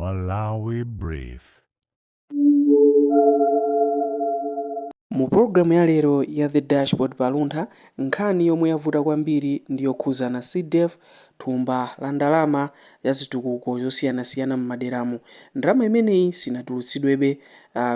Malawi Brief. Mu programu ya lero ya The Dashboard pa Luntha, nkhani yomwe yavuta kwambiri ndi yokhuzana CDF, thumba la ndalama ya zitukuko zosiyanasiyana m'maderamo. Ndalama imeneyi sinatulutsidwebe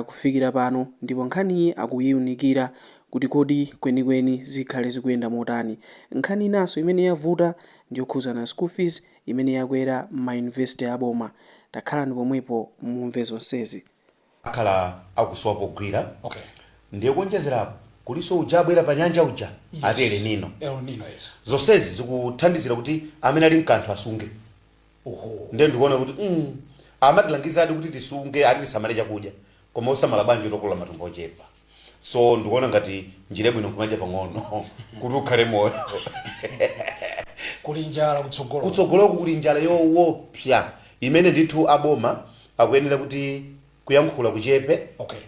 kufikira pano ndipo nkhaniyi akuyiunikira kuti kodi kwenikweni zikhale zikuyenda motani. Nkhani inanso imene yavuta ndi yokhuzana school fees imene yakwera m'mayunivesiti aboma. Takhalani pomwepo mumve zonsezi. Akhala akusowa pogwira. Ndiye kuonjezerapo kuliso uja abwera pa nyanja uja, ati El Nino. El Nino, yes. Zonsezi zikuthandizira kuti amene ali mkanthu asunge. Ndiye ndikuona kuti amatilangizadi kuti tisunge, ati tisamale chakudya, koma osamala bwanji utokolola matumba ochepa? So ndikuona ngati njira yabwino nkumadya pang'ono kuti ukhale moyo. Kuli njala kutsogolo. Kutsogoloku kuli njala yowopsa imene ndithu aboma akuyenera kuti kuyankhula kuchepe,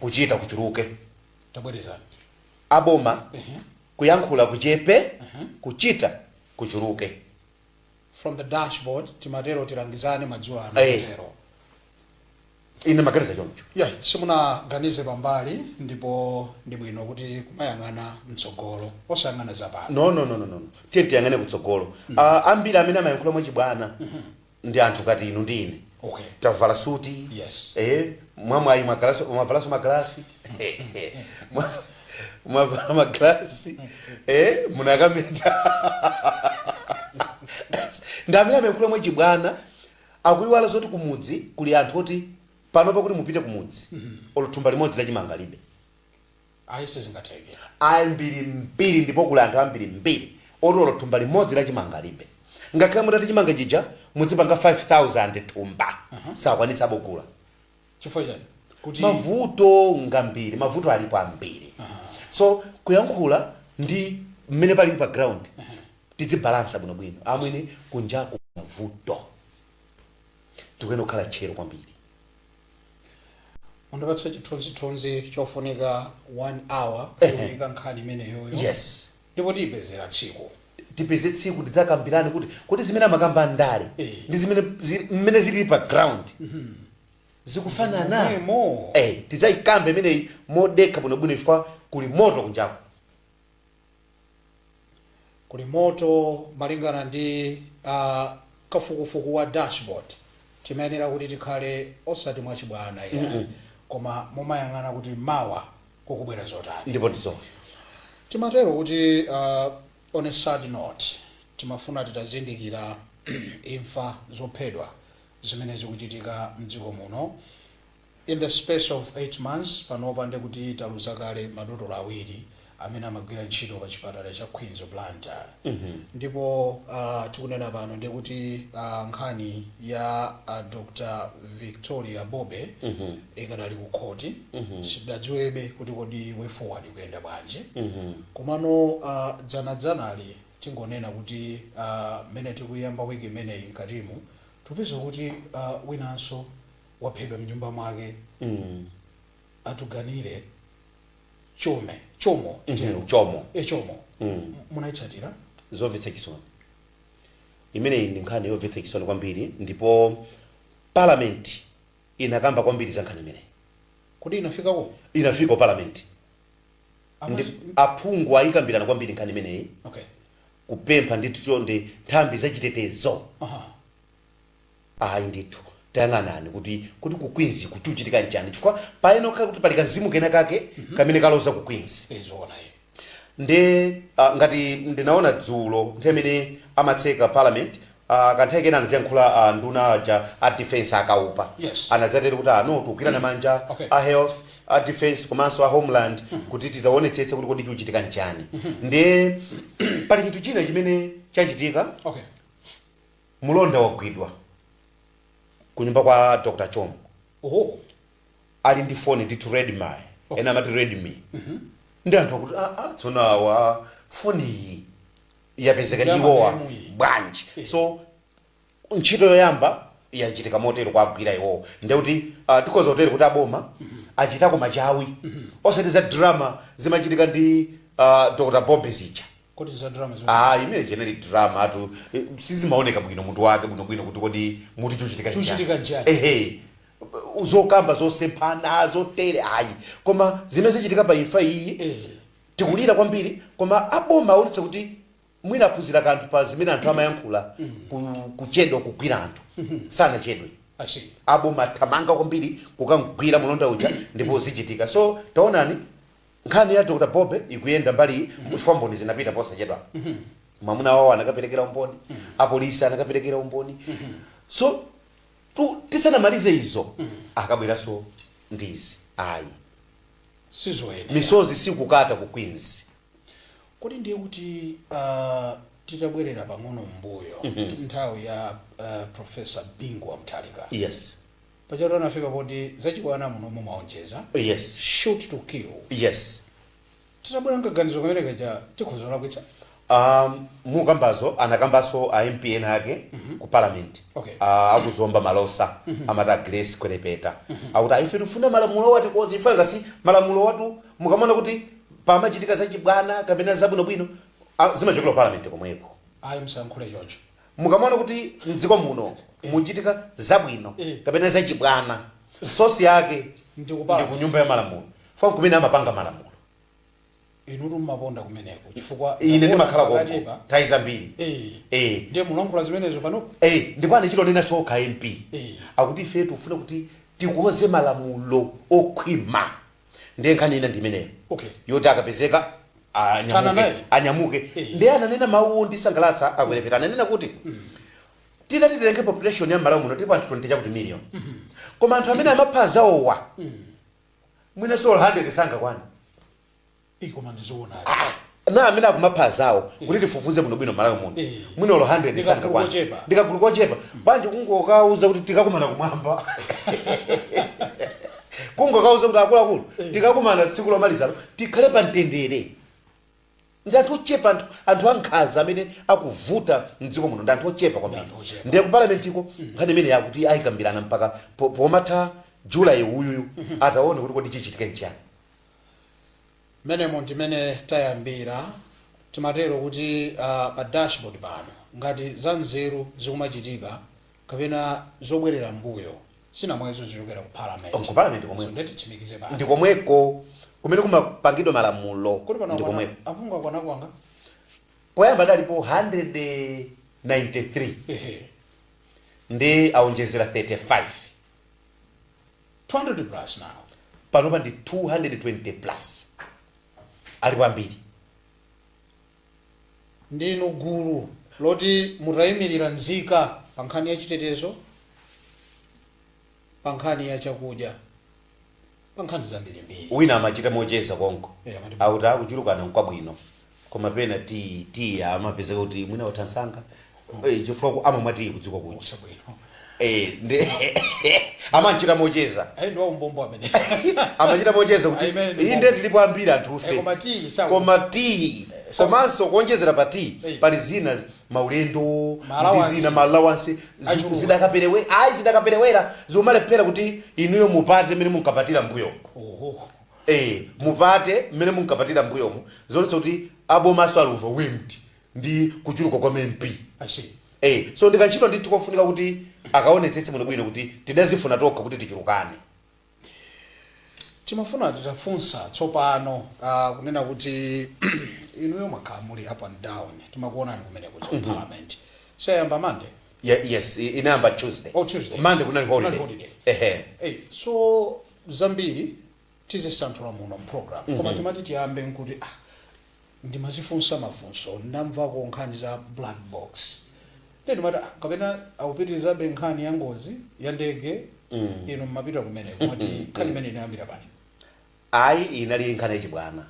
kuchita kuchuluke. Tabwerezani. Aboma kuyankhula kuchepe, kuchita kuchuluke. From The Dashboard timatero, tilangizane madzulo ano. Tero. Ine maganiza choncho. Yeah, simunaganize pambali, ndipo ndi bwino kuti kumayang'ana mtsogolo, osayang'ana zapano. No, no, no, no, no. Tiye tiyang'ane kutsogolo. Ambiri amene amayankhula mwachibwana ndi anthu ngati inu ndi ine. Tavala suti. Mwamwayi mwavalaso magalasi. Mwavala magalasi, munakameta. Ndi amene amayankhula mwachibwana, akuiwala zoti kumudzi kuli anthu oti panopa kuti mupite kumudzi, olo thumba limodzi lachimanga alibe. Ayi, sizingatheke. Ambiri mbiri, ndipo kuli anthu ambiri mbiri oti olo thumba limodzi lachimanga alibe. Ngakhale mutati chimanga chija mudzipanga 5000 thumba, sakwanitsa kugula. Chifukwa chani kuti Mavuto ngambiri, mavuto alipo ambiri. So kuyankhula ndi mmene palili pa ground tidzibalansa bwinobwino. Amwene, kunjaku mavuto, tikuyenera kukhala tcheru kwambiri. Mundipatse chithunzithunzi chofunika 1 hour kuunika nkhani imeneyoyo. Ndipo tiyipezera tsiku. Tipeze tsiku tidzakambirane kuti zimene amakamba ndale ndi zimene mmene zilili pa ground zikufanana? Momwemo. Tidzayikambe imeneyi modekha bwinobwino, chifukwa kuli moto kunjaku. Kuli moto. Malingana ndi kafukufuku wa Dashboard, timayenera kuti tikhale osati mwachibwana ya, koma mumayang'ana kuti mawa kukubwera zotani. Ndipo ndizoona. Timatero kuti on a sad note, timafuna titazindikira imfa zophedwa zimene zikuchitika mdziko muno. In the space of 8 months, panopa ndekuti taluza kale madotolo awiri amene amagwira ntchito pa chipatala cha Queens Blantyre. Ndipo tikunena pano ndekuti nkhani ya Dr Victoria Bobe ikadali ku khoti. Sitidadziwebe kuti kodi way forward ikuyenda bwanji. Komano dzanadzanali, tingonena kuti mmene tikuyamba wiki imeneyi mkatimu, tipeza kuti winanso waphedwa mnyumba mwake. Atuganire Chome, Chomo titero. Chomo. E, Chomo. Munayitsatira? Zomvetsa chisoni. Imeneyi ndi nkhani yomvetsa chisoni kwambiri, ndipo parliament inakamba kwambiri za nkhani imeneyi. Kodi inafikako? Inafika ku parliament. Ndi aphungu ayikambirana kwambiri nkhani imeneyi, kupempha ndithu chonde nthambi zachitetezo, ayi ndithu, tayang'anani kuti ku Queens kukuchitika nchani, chifukwa payenera kukhala kuti pali kamzimu kena kake kamene kaloza ku Queens. Zoona ye. Nde ngati ndinaona dzulo nthawi imene amatseka parliament, kanthawi kena anadziyankhula nduna aja a defense akaupa. Anadzatero kuti ano tikugwirana manja a health, a defense komanso a homeland kuti titaonetsetse kuti kodi chikuchitika nchani. Nde pali chinthu china chimene chachitika. Mulonda wagwidwa kunyumba kwa Dr Chomo. Ali ndi foni ndithu, Redmi. Ena amati Redmi. Ndi anthu akuti, "Ah, tsono awa foni iyi yapezeka Ndi ndi iwowa amalemu iyi. bwanji?" So ntchito yoyamba yachitika motero, kwagwira iwowo. Ndekuti tikhoza kutero kuti aboma achitako machawi, osati za drama zimachitika ndi Dr Bobe zija. Kodi za drama zimene? Ah, imene cheneli drama atu, sizimaoneka bwino mutu wake bwinobwino kuti kodi muti chochitika Chochitika nchani. Ehe. Zokamba zosemphana zotere ayi, koma zimene zachitika pa imfa iyi, tikulira kwambiri, koma aboma aonetsa kuti mwina aphunzira kanthu pa zimene anthu amayankhula, kuchedwa kugwira anthu. Sanachedwe. I see. Aboma athamanga kwambiri kukamgwira mulonda uja, ndipo zichitika. So taonani, nkhani ya Dr Bobe ikuyenda mbali, chifukwa mboni zinapita posachedwa. Mwamuna wawo anakaperekera umboni, apolisi anakaperekera umboni. So tisanamalize izo, akabweranso ndizi ayi. Sizoyenera. Misozi sikukata ku Queens. Kodi ndiye kuti titabwerera pang'ono mbuyo, nthawi ya Professor Bingu wa Mutharika, pachatu anafika poti zachibwana muno mumaonjeza, shoot to kill. Titabwera nkaganizo kamene kaja, tikhoza kulakwitsa? Mukambazo anakambanso a MP ena ake ku parliament, akuzomba malosa, amati a Grace Kwelepeta, akuti aife tifuna malamulo wati kozi ife ngasi malamulo watu. Mukamona kuti pamachitika zachibwana kapena zabwinobwino, zimachokera ku parliament komweko. Ayi, msayankhule choncho. Mukamona kuti mdziko muno muchitika zabwino kapena zachibwana, source yake ndi ku ndi parliament. Ku nyumba ya malamulo, fa kumene amapanga malamulo. Inutu mmaponda kumeneko, chifukwa Ine ndimakhala konko pakatipa. nthawi zambiri. Ndiye mulankhula zimenezo pano. Ndipo anachita sokha MP, akuti ife tikufuna kuti tikuoze malamulo okhwima. Ndiye nkhani ina ndi imeneyo yoti akapezeka Thana anyamuke. naye. Anyamuke. Ndiye ananena mawu ndisangalatsa akwerepeta, ananena kuti titati titenge population ya Malawi muno, tilipo anthu 20 chakuti million, koma anthu amene amapha zawowa mwina so 100 sangakwane. Koma ndizoona. Na amene akumapha zawo, kuti tifufuze bwinobwino Malawi muno, mwina olo 100 Ndikagulu sangakwane. kochepa. Ndikagulu kochepa. Bwanji kungokauza kuti tikakumana kumwamba? Kungokauza kuti akuluakulu, tikakumana tsiku lomalizalo, tikhale pa mtendere. Ndi anthu ochepa, anthu ankhanza amene akuvuta mdziko muno ndi anthu ochepa kwambiri. Ndi anthu ochepa. Ndiye ku parliamentiko nkhani imene yakuti ayikambirana mpaka pomatha July uyuyu, ataone kuti kodi chichitike nchiyani. Menemo ndimene tayambira. Timatero kuti pa dashboard pano, ngati za nzeru zikumachitika kapena zobwerera mbuyo, sinamwezo zichokera ku parliament. Ku parliament komweko. So ndetitsimikize pano. Ndi komweko kumene kumapangidwa malamulo. Kuti pano Ndi komweko. Aphungu akwana kwanga? Poyamba adalipo 193, ndi aonjezera 35. 200 plus now. Panopa ndi 220 plus, alipo ambiri. Ndinu gulu loti mutayimirira nzika pa nkhani ya chitetezo, pa nkhani ya chakudya, pa nkhani zambirimbiri. Wina amachita mocheza konko, Amati akuti akuchulukana nkwabwino, koma pena tiyi tiyi amapezeka kuti mwina wathansanga, chifukwa amamwa tiyi kudziko kuja. Chabwino. Amachita mocheza. Ayi, ndi waumbombo amene. Amachita mocheza kuti Ayi, imene ndi inde mbombo. tilipo ambiri anthufe, Koma tiyi koma tiyi, komanso kuonjezera pa tiyi, pali zina, maulendo Ma allowance. ndi zina, ma allowance Achuluka. zidakaperewe ayi, zidakaperewera, zimalephera kuti inuyo mupate mmene munkapatira mbuyo. Mupate mmene munkapatira mbuyomu, zonetsa kuti abomaso ali overwhelmed ndi kuchuluka kwa MP. I see. So ndikantchito ndithu kofunika kuti akaonetsetse bwinobwino kuti tidazifuna tokha kuti tichulukane. Timafuna titafunsa tsopano, kunena kuti inuyo mwakhala muli up and down, timakuonani kumene kuja ku parliament. Sayamba Monday? Yeah, yes, inayamba Tuesday. Oh, Tuesday. Monday kunali holiday. Kunali holiday. Ehe. Hey, so zambiri tizisanthula muno mprogram, koma timati tiyambe nkuti ndimazifunsa mafunso. Ndamvako nkhani za black box, ndiye ndimati kapena akupitirizabe nkhani ya ngozi ya ndege. Inu mmapita kumene, kumati nkhani imene inayambira pati? Ayi, inali nkhani yachibwana.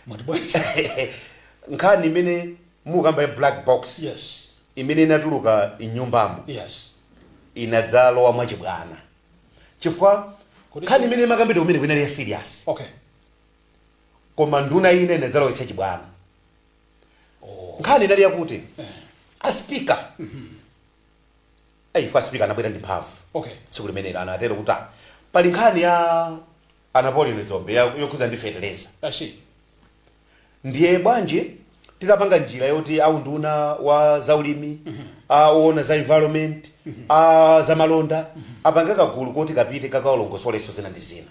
Mwati bwanji? Nkhani imene mukamba ya black box, imene inatuluka m'nyumbamo, inadzalowa mwachibwana, chifukwa nkhani imene imakambidwa kumene inali ya serious, koma nduna ina inadzalowetsa chibwana. Nkhani inali yakuti a speaker, ayi, a speaker anabwera ndi mphamvu tsiku limenelo. Anatero kuti pali nkhani ya anapolino Dzombe yokhudza ndi feteleza. I see. Ndiye bwanji titapanga njira yoti aunduna wa zaulimi Aona za environment, a za malonda, apange kagulu koti kapite kakalongosoleso zina ndi zina.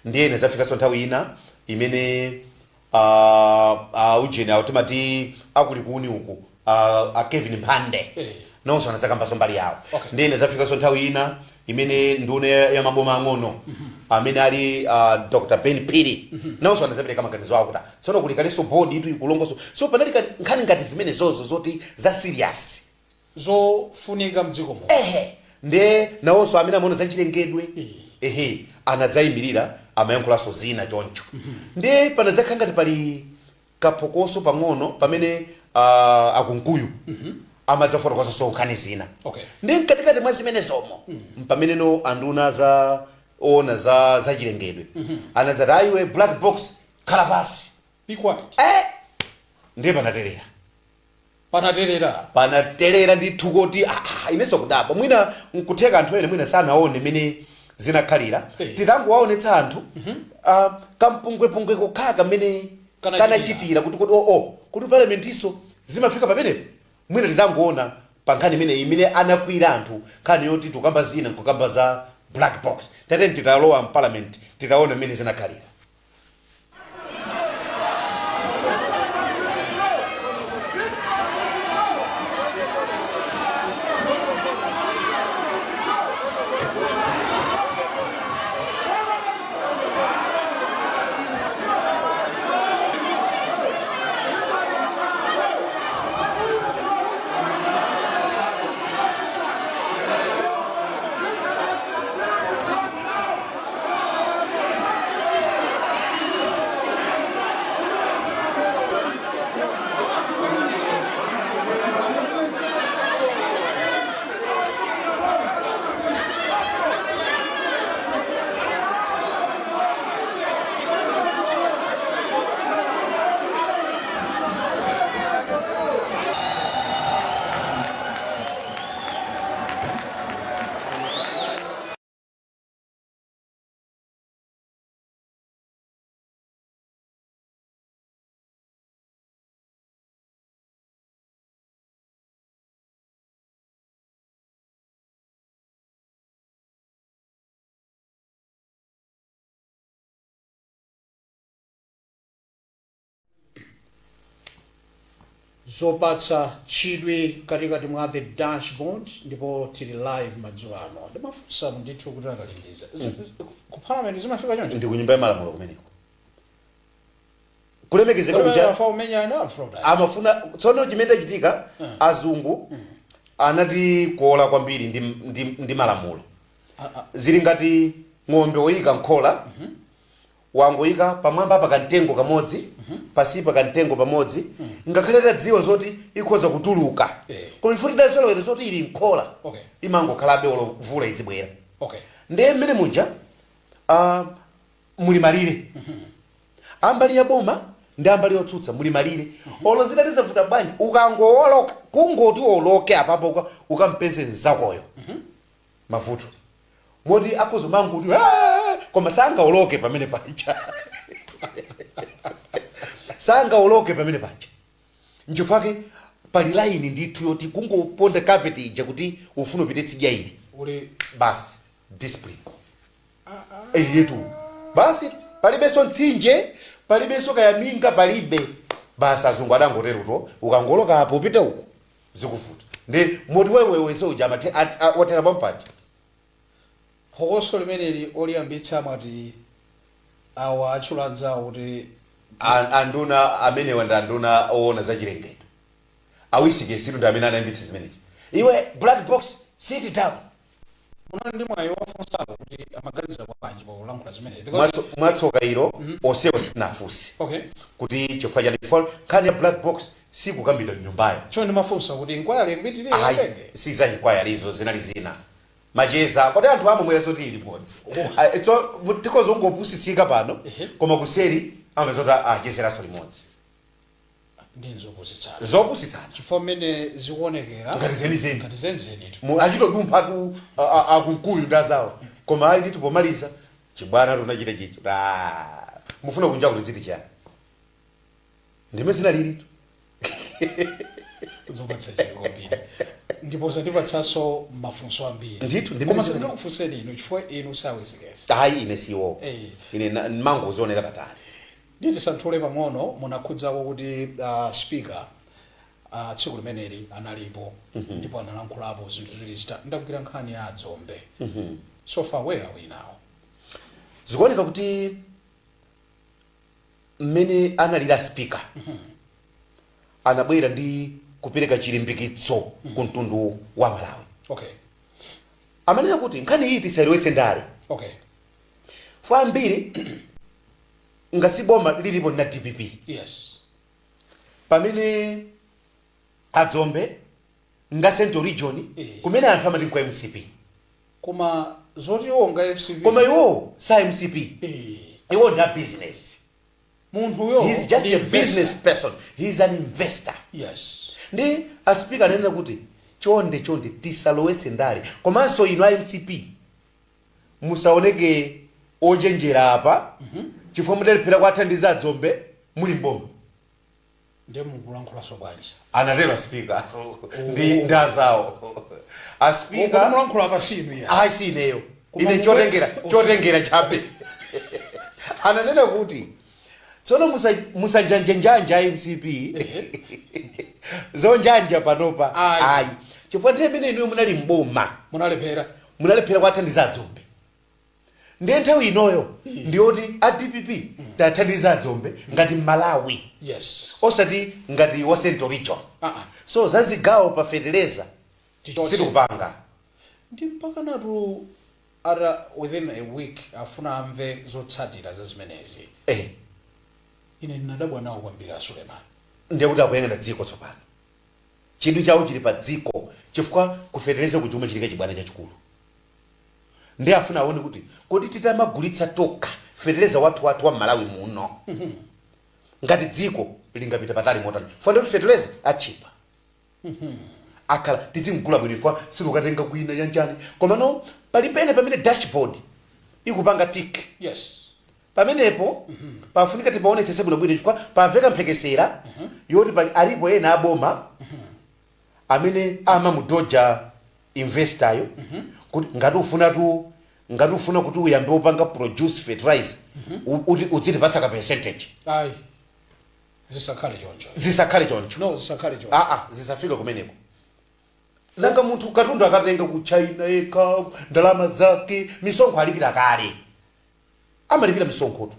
Ndiye inazafikanso nthawi ina imene ujeni awo timati akulikuni uku, a Kevin Mphande, nonso anadzakambanso mbali yawo. Ndiye inazafikanso nthawi ina imene nduna ya maboma ang'ono amene ali Dr Ben Phiri nawonso anazapereka maganizo awo kuti tsono kuli kalenso board itu ikulongoso. So panali nkhani ngati zimene zozo zoti za serious, zofunika mdziko muno. Ehe, ndiye nawonso amene amaona zachilengedwe, ehe, anadzayimirira, amayankhulanso zina choncho. Ndiye panadzakhala ngati pali kaphokoso pang'ono pamene akunkuyu amadzafotokozanso nkhani zina. Ndiye mkatikati mwa zimene zomo mpameneno anduna za ona za zachilengedwe anadzati, "Ayiwe, black box, khala pasi." Be quiet. Eh, ndiye panaterera. Panaterera. Panaterera ndithu kuti inenso kudabwa, mwina nkutheka anthu ene mwina sanaone mmene zinakhalira. Titangowaonetsa anthu kampungwepungwe kokha kamene kanachitira. Kanachitira kuti oh, kuti parliament zimafika pamenepo. Mwina titangoona pa nkhani imene imene anakwira anthu, nkhani yoti tikamba zina nkukamba za black box. Tateni titalowa mparliament, titaona mmene zinakhalira. Zopatsa chidwi katikati mwa The Dashboard, ndipo tili live madzulo ano. Ndimafunsa ndithu kuti akalindiza ku parliament zimafika choncho? Ndi kunyumba ya malamulo kumeneko, kulemekezeka kuja. Afa umenyana Fraud. Amafuna tsono chimene chachitika, azungu anatikola kwambiri ndi malamulo. Zili ngati ng'ombe woyika nkhola, wangoyika pamwamba pa kamtengo kamodzi, pasi pa kamtengo pamodzi, ngakhale tadziwa zoti ikhoza kutuluka, koma ifuti idazolowera zoti ili nkhola, imangokhalabe olo mvula idzibwera. Ndiye mmene muja muli malire ambali ya boma ndi ambali yotsutsa, muli malire. Olo zitati zavuta bwanji, ukangowoloka, kungoti oloke apapo, ukampeze mzakoyo, mavuto moti akhoza manguti, "Ah!" Koma sangaoloke pamene paja, sangaoloke pamene paja. Nchifukwa pali laini ndithu yoti kungoponda carpet ija kuti ufuna upite tsidya ili, uli basi, discipline eyetu basi. Palibenso mtsinje, palibenso kayaminga, palibe basi. Azungu adangotero to ukangoloka apo upite uku, zikuvuta. Ndi moti wewewe uja wathera pampaja. Phokoso limeneli oliyambitsa mwati awa atchula anzawo kuti Anduna amenewa ndi anduna oona zachilengedwe, awisikesitu, ndi amene anayambitsa zimenezi. "Iwe, black box, sit down." Munali ndi mwayi wofunsako kuti amaganiza bwanji polankhula zimenezi? Because Mwatsoka ilo onsewa sitinafunse kuti chifukwa chani, chifukwa nkhani ya black box sikukambidwa mnyumbayo. Cho ndimafunsa kuti inquiry ikupitirira? Ayi. Ndege. Siza inquiry izo, zinali zina macheza. Kodi anthu amamwera zoti ili limodzi? Ah, so tikhoza kungopusitsika pano, koma kuseri amapeza kuti achezeranso limodzi. Ndi nzopusitsana. Zopusitsana. Chifukwa mmene zikuonekera ngati zenizeni. Ngati zenizenitu. Achitodumphatu akunkuyu ndi azawo, koma ayi ndithu, pomaliza chibwana tunachita chicho. Ah, mufuna kunja kuti dziti chani? Ndime zinalilitu. Zopatsa chidwi kwambiri, ndipo zandipatsanso mafunso ambiri. Ndithu, ndimene Koma sindingakufunseni inu chifukwa inu sawesekesa. Ayi, ine siwo. Ine mangozionera patali. Nditi santhule pang'ono, munakhudzako kuti speaker tsiku limeneli analipo ndipo analankhulapo zinthu ziwiri zitatu. Ndagwira nkhani ya Adzombe. So far, where are we now? Zikuoneka kuti mmene analira speaker, anabwera ndi kupereka chilimbikitso ku mtundu wa Malawi. Amanena kuti nkhani iyi tisayilowetse ndale. Fo ambiri ngasi boma lilipo na DPP, pamene Adzombe nga Central Region, kumene anthu amati nkwa MCP. Koma zoti iwo nga MCP. Koma iwo sa MCP. Iwo ndi a business. Munthuyo He's just ndi a business investor. person. He's an investor. Ndi a speaker ananena kuti chonde chonde tisalowetse ndale, komanso inu a MCP musaoneke ochenjera apa, chifukwa mudalephera kuwathandiza Adzombe muli mboma. Ndiye mukulankhulaso bwanji? Anatero speaker ndi ndazawo a speaker. Mulankhula apa sinu ya? Ayi, si ineyo. Koma Ine chotengera chotengera chabe. Ananena kuti tsono musanjanjenjanja a MCP, zonjanja panopa Ayi. ayi, chifukwa nthawi imene inuyo munali mboma munalephera. Munalephera kuwathandiza Adzombe. Ndiye nthawi inoyo ndiyoti a DPP tathandiza Adzombe ngati Malawi, osati ngati wa Central Region. So zazigawo pa feteleza Tichotse. sitikupanga. Ndi mpaka natu ata within a week afuna amve zotsatira za zimenezi. Ine ndinadabwa nawo kwambiri a Suleiman. Ndiye kuti akuyang'ana dziko tsopano, chidwi chawo chili pa dziko, chifukwa kufetereza kuchuma chilike chibwana chachikulu. Ndiye afuna aone kuti kodi titamagulitsa tokha fetereza wathu wathu wa Malawi muno, ngati dziko lingapita patali motani? Funa kuti fetereza achipa, akhala tizimgula bwino, chifukwa sitikukatenga kwina yanjani. Komano pali pene pamene dashboard ikupanga tick. Pamenepo pafunika tipaonetsese bwinobwino, chifukwa pamveka mphekesera yoti pali alipo ena aboma amene amamudoja investoryo kuti ngati ufuna tu, ngati ufuna kuti uyambe upanga produce fertilizer, udzitipatsa ka percentage. Ayi, zisakhale choncho. Zisakhale choncho. No, zisakhale choncho. Aa, zisafike kumeneko. Nanga munthu katundu akatenga ku China yekha, ndalama zake, misonkho alipira kale, amalipira misonkhotu.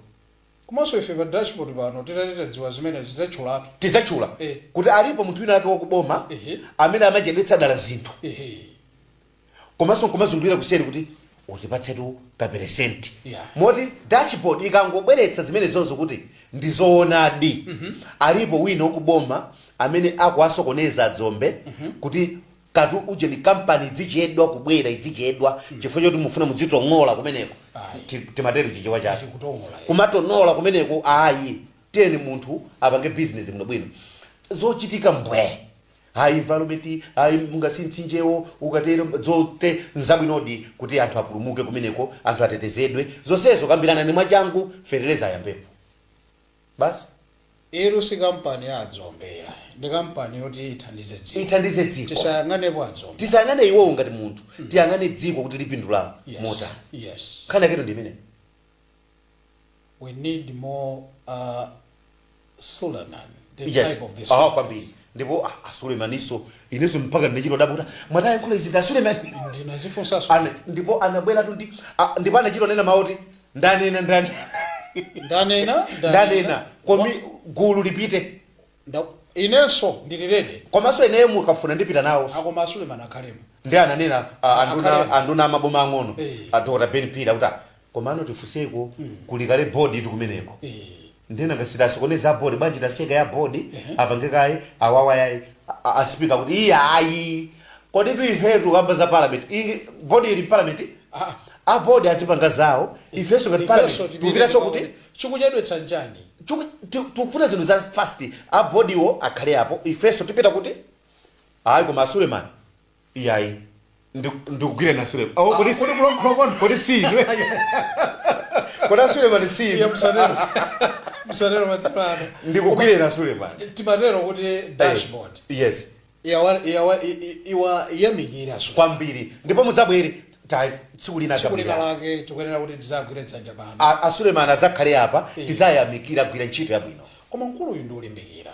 Komanso ife pa dashboard pano titati tadziwa zimene zidzatchulatu. Tidzatchula kuti alipo munthu wina ake wakuboma amene amachedwetsa dala zinthu, komanso nkumazungulira kuseri kuti utipatsetu ka percent. Moti dashboard ikangobweretsa zimene zonso kuti ndizoonadi, alipo wina wakuboma amene akuwasokoneza Adzombe kuti katu ujeni kampani idzichedwa kubwera, idzichedwa chifukwa choti mufuna mudzitong'ola kumeneko. Ayi. Timatero Chichewa chake. Chikutong'ola. Kumatonola kumeneko ayi, tiyeni munthu apange business bwinobwino. Zochitika mbwe, hayi environment, hayi mungasi mtsinjewo ukatero, zote nzabwinodi kuti anthu apulumuke kumeneko, anthu atetezedwe, zonsezo kambirana ni mwachangu, fetereza ayambepo basi. Iru si kampani ya Adzombe ya, ndi kampani yoti ithandize dziko. Ithandize dziko. Tisayang'anepo Adzombe. Tisayang'ane iwowo ngati munthu, tiyang'ane dziko kuti lipindula motani. Nkhani yaketo ndi imene. We need more Suleiman, the type of the Ah, Suleiman. kwambiri. Ndipo Asulemaniso inenso mpaka ndinachita dabo kuti mwatayankhula izi ndi Asulemani. Ndinazifunsanso. Ndipo anabweratu ndi ndipo anachita nena mawu kuti ndanena, ndanena. Ndanena. Ndanena komi gulu lipite. Inenso ndili ready. Komanso ineyo mukafuna ndipita nawo. Akoma Asuleiman akhalemo. Ndi ananena anduna Akhalemo. anduna amaboma ang'ono, a Dr. Ben Phiri, akuti komano tifunseko kuli kale board itu kumeneko. Ndena ngasitasokoneza board bwanji, taseka ya board apange kaye awawa yayi. A speaker kuti iye ayi, kodi tu ifetu kamba za parliament, board ili parliament. A board azipanga zawo, ifenso ngati Ifenso parliament tipite. tikupitanso kuti Chikuchedwetsa njani? Tikufuna zinthu za fast. A boardiwo akhale apo, ifenso tipita kuti ayi. Koma Asuleman iyayi, ndikugwira na Suleiman. Oh, kodi Kodi kulankhula kwanu? Kodi si inu? Kodi Asuleman si Iye inu? Msatero, msatero matsipano. Ndikugwire na Suleiman. Timatero kuti dashboard Iwayamikira kwambiri, ndipo mudzabwere tsiku lina. Tsiku lina adzabwera lake tikuyenera kuti tidzagwire dzanja pano. A Suleiman adzakhale apa, tidzayamikira, gwira ntchito yabwino. Koma mkuluyu ndi ulimbikira,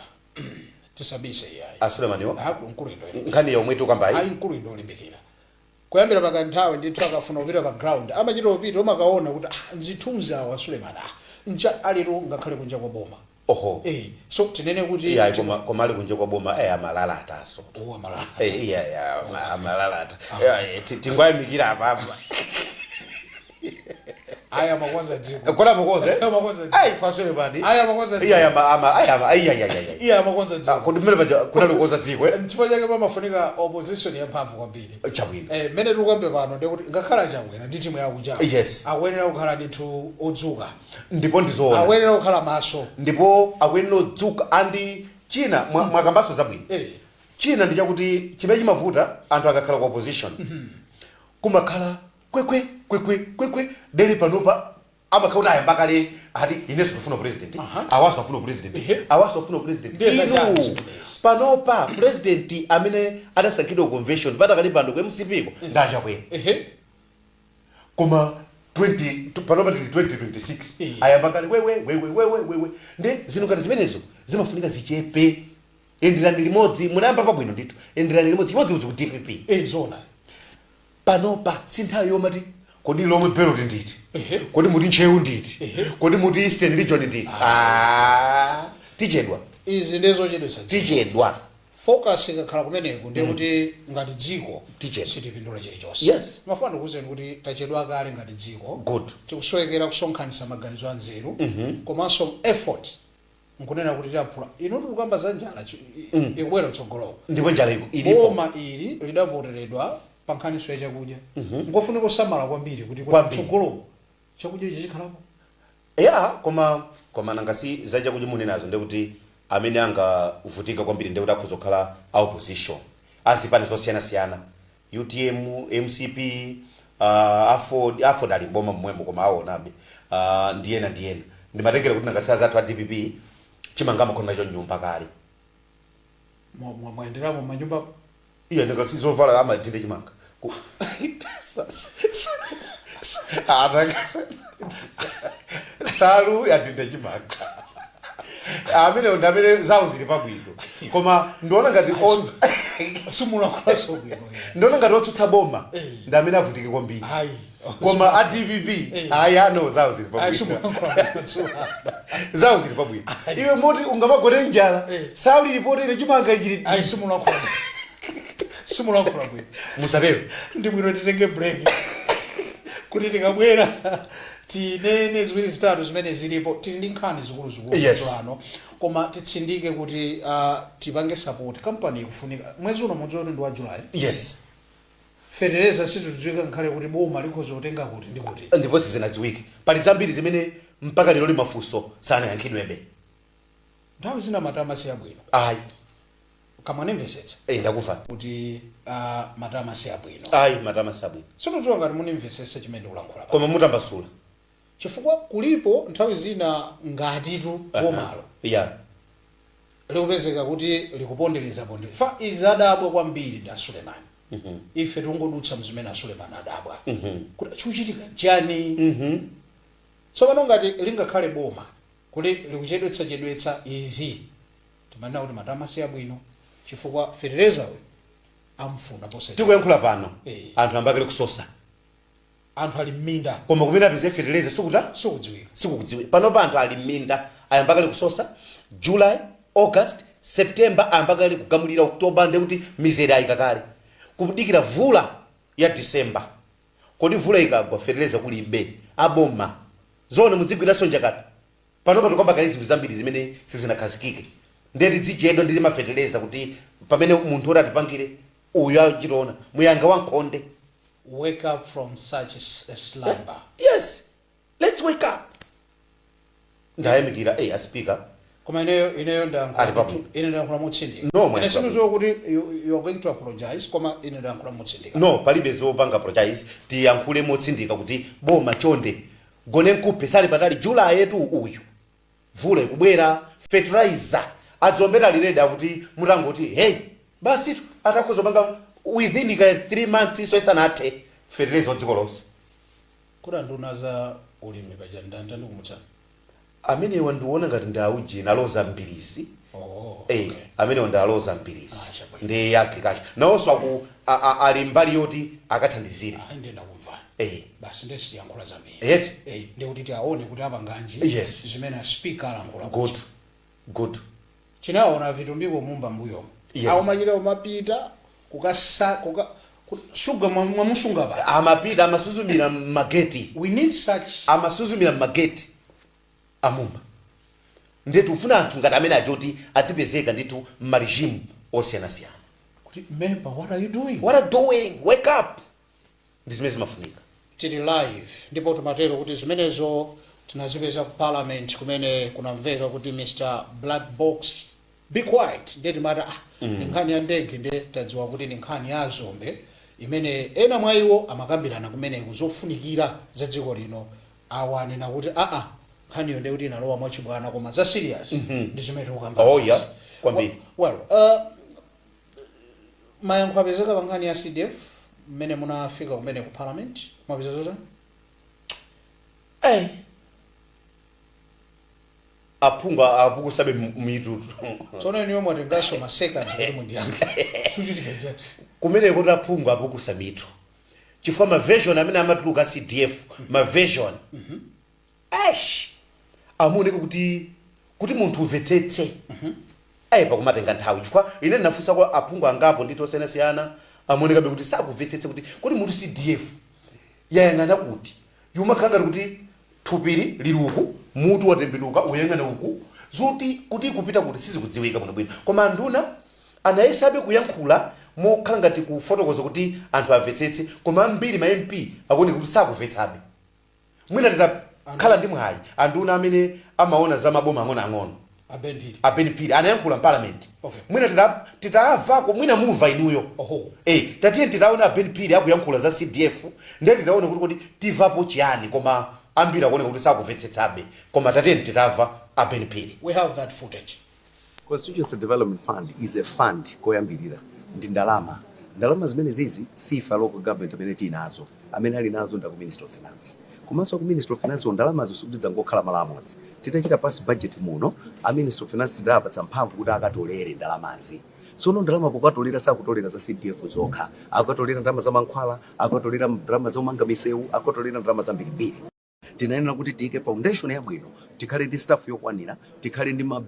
tisabise iyayi. A Suleimaniwo? Ah, mkuluyu ndi ulimbikira. Nkhani yomwe tikambayi. Ayi, mkuluyu ndi ulimbikira kuyambira pakanthawi ndithu. Akafuna kupita pa ground amachita kupita, umakaona kuti ah, nzithunzi awa Suleiman, ah, ncha alitu ngakhale kunja kwa boma. Oho. Eh, so tinene kuti Iyayi, koma ali kunja kwa boma, amalalataso. Uwa malala. Iyayi, amalalata. Tingoyamikira apapa. Aya, amakonza dziko. Kona mukoze. Amakonza dziko. Ayi, fa Suleiman. Aya, amakonza dziko. Iyayi, ama ama ayi, ama ayi ayi ayi. Iye amakonza dziko. Kodi mmene paja kunali kukoza dziko, eh? Chifukwa chake pamafunika opposition yamphamvu kwambiri. Chabwino. Eh, mmene tikukambe pano ndikuti ngakhale aChakwera ndi timu yakunja akuyenera kukhala ndithu odzuka. Ndipo ndizoona. Akuyenera kukhala maso. Ndipo akuyenera odzuka andi china mwakambaso zabwino. China ndi chakuti chimene chimavuta, anthu akakhala ku opposition kumakhala kwekwe kwekwe kwekwe deli. Panopa amakhala kuti ayamba kale, ati inenso ndifuna president, awaso afuna president, awaso afuna president. Ndiye zachani Inu, zimenezi? Panopa president amene adasankhidwa ku convention patakali pano ku MCP ko ndaChakwera. Koma 20 panopa tili 2026, ayamba kale wewe wewe wewe wewe. Ndi zinthu ngati zimenezo zimafunika zichepe. Enderani limodzi, munayamba pabwino ndithu, enderani limodzi chimodzimodzi ku DPP. Eh, zona. Panopa si nthawi yomati kodi Lomwe Belt nditi, kodi muti Ntcheu nditi, kodi muti Eastern Region nditi. Ah, tichedwa. Izi ndizochedwetsa dziko. Tichedwa. Focus ikakhala kumeneko ndiye kuti ngati dziko Tichedwa. sitipindula chilichonse. Mafuna ndikuwuzeni kuti tachedwa kale ngati dziko. Tikusowekera kusonkhanitsa maganizo anzeru komanso effort nkunena kuti tiyaphula. Inu, tikukamba za njala ikubwera kutsogoloko. Ndipo njala ilipo. Boma ili lidavoteredwa pa nkhaniso ya chakudya. Ngofunika kusamala kwambiri kuti Kwambiri. kutsogoloko chakudya ichi chikhalapo. Ya, koma nangasi za chakudya munenazo, ndekuti amene angavutika kwambiri ndekuti akhoza kukhala a opposition, azipani zosiyanasiyana, UTM, MCP, AFORD. AFORD ali mboma momwemo koma aonabe, ndiyena ndiyena. Ndimatengera kuti nangasi azathu a DPP chimanga amakhona nacho nyumba kale. Mwayenderamo manyumba? Iya, nangasi zovala amadinde chimanga. Ah, salu yadinda chimanga. Amene ndi amene zawo zili pabwino, koma ndiona ngati Simulankhulaso bwino. Ndiona ngati otsutsa boma ndi amene avutike kwambiri. Ayi. Koma a DPP, ayi, ano zawo zili Ayi, pabwino. Simulankhula bwino. Zawo zili pabwino. Iwe moti ungamagone njala, salu ilipotere, chimanga chili. Ayi, simulankhula bwino, simulankhula bwino. Musatero. Ndi bwino titenge break kuti tikabwera tinene ziwiri zitatu zimene zilipo. Tili ndi nkhani zikuluzikulu ano, koma titsindike kuti tipange support kampani ikufunika. Mwezi uno mudziwa kuti ndi wa July. Fetereza situdziwika ngakhale kuti boma likhoza kutenga kuti ndi kuti. Ndipo sizinadziwike. Pali zambiri zimene mpaka lero limafunso sanayankhidwebe. Nthawi zina matama si abwino. Ayi. Kamwanimvetsetsa? Eh, ndakuva. Kuti matama si abwino. Ayi, matama si abwino. Situdziwa ngati munimvetsetse chimene ndikulankhula pa. Koma mutambasula. Chifukwa kulipo nthawi zina ngatitu bomalo likupezeka kuti likupondereza pondereza fa izi adabwa kwambiri da Sulemani. Ife tingodutsa mzimene a Sulemani adabwa kuti chikuchitika chani. Tsopano ngati lingakhale boma kuti likuchedwetsa-chedwetsa izi, timanena kuti matama si abwino chifukwa fetereza uyu amfuna posachedwa. Tikuyankhula pano, anthu ambakale kusosa. Anthu ali mminda. Koma kumene apeze fetereza sikuta sikudziwika. Sikukudziwika. Panopa anthu ali mminda, ayambakale kusosa. July, August, September, ayambakale kugamulira. October, ndekuti mizere ayika kale kudikira vula ya December. Kodi vula ikagwa fetereza kulibe, aboma zone mudzigwiranso njakata? Panopa tikamba kale zinthu zambiri zimene sizinakhazikike, ndiye tidzichedwa ndi mafetereza kuti pamene munthu oti atipangire uyu achitoona muyanga wankhonde. Wake up from such a slumber. Yes, let's wake up. Ndayamikira, a Speaker. Koma ineyo Ali pabwino. Ine ndayankhula motsindika. No, Ine mwayankhula. sindidziwa kuti you are going to apologize, koma ine ndayankhula motsindika. No, palibe zopanga apologize. Tiyankhule motsindika kuti boma chonde, gone nkuphe sali patali. July yetu uyu, vula ikubwera, fertilizer adzombera already akuti mutangoti hey. Basi atakhoza kupanga within ka 3 months, so isanathe, fertilizer wa dziko lonse. Kuti anduna za ulimi paja ndanda ndikumutsana? Amenewa ndiona ngati ndi aujeni, aloza Mbirizi. Oh. Eh. Amenewa ndi aloza Mbirizi. Ah, chabwino. Ndi agriculture, nawonso aku ali mbali yoti akathandizire. Ayi, ndiye ndakumvani. Eh. Basi, ndiye sitiyankhula zambiri. Eti. Eh, ndikuti tiaone kuti apanganji zimene a speaker alankhula. Good, good. Chinaona Vitumbiko Mumba mbuyomo awo machita umapita kukasa kuka shuga mwamusunga pa. Amapita, amasuzumira mmageti. We need such. Amasuzumira mmageti amumba. Ndetu ufuna anthu ngati amene achoti adzipezeka ndithu mma regime osiyanasiyana. Kuti, "Member, what are you doing?" "What are doing? Wake up." Ndi zimene zimafunika. Tili live, ndipo timatero kuti zimenezo tinazipeza ku Parliament, kumene kunamveka kuti, "Mr Black Box, be quiet." Ndiye timati, ah, ni nkhani ya ndege. Ndiye tadziwa kuti ni nkhani ya azombe imene ena mwa iwo amakambirana kumeneku zofunikira za dziko lino. Awa anena kuti aa, nkhaniyo ndiye kuti inalowa mwachibwana, koma za serious ndi zimene tikukamba. Oh, yeah, kwambiri. Well, mayankho apezeka pa nkhani ya CDF mmene munafika kumene ku Parliament, mwapeza zotani? Eh. Aphungu apukusabe mitutu. Tsono inuyo mwatenganso ma seconds kuti mundiyankhe, suchitika chati? Kumene kuti aphungu apukusa mitu chifukwa ma version amene amatuluka CDF, ma version ash amuoneka kuti munthu umvetsetse ayi pakumatenga nthawi, chifukwa ine ndinafunsa kwa aphungu angapo ndithu osiyanasiyana, amuonekabe kuti sakumvetsetse kuti munthu CDF yayang'ana kuti yumakhala ngati kuti thupili lili uku, mutu watembenuka uyang'ana uku, zoti kuti kupita kuti sizikudziwika bwinobwino. Koma anduna anayesabe kuyankhula mokhala ngati kufotokoza kuti anthu amvetsetse, koma ambiri ma MP akuoneka kuti sakumvetsabe. Mwina titakhala ndi mwayi, anduna amene amaona za maboma ang'onoang'ono, a Ben Phiri, a Ben Phiri, anayankhula m'Parliament. Mwina titamvako, mwina muva inuyo. Eh, tatiye titaona a Ben Phiri akuyankhula za CDF, ndiye titaona kuti tivapo chiyani. Koma ambiri akuoneka kuti sakumvetsetsabe, koma tatiye titamva a Ben Phiri. We have that footage. Constituency Development Fund is a fund. Koyambirira ndi ndalama. Ndalama zimene zizi sifa local government amene tili nazo, amene ali nazo nda ku Ministry of Finance. Komanso ku Ministry of Finance ndalamazo sikuti zangokhala malo amodzi. Titachita pass budget muno, a Ministry of Finance tidawapatsa mphamvu kuti akatolere ndalamazi. Tsono ndalama pokatolera, sakutolera za CDF zokha, akatolera ndalama za mankhwala, akatolera ndalama zomanga misewu, akatolera ndalama zambirimbiri. Tinayenera kuti tiyike foundation yabwino, tikhale ndi staff yokwanira, tikhale ndi ma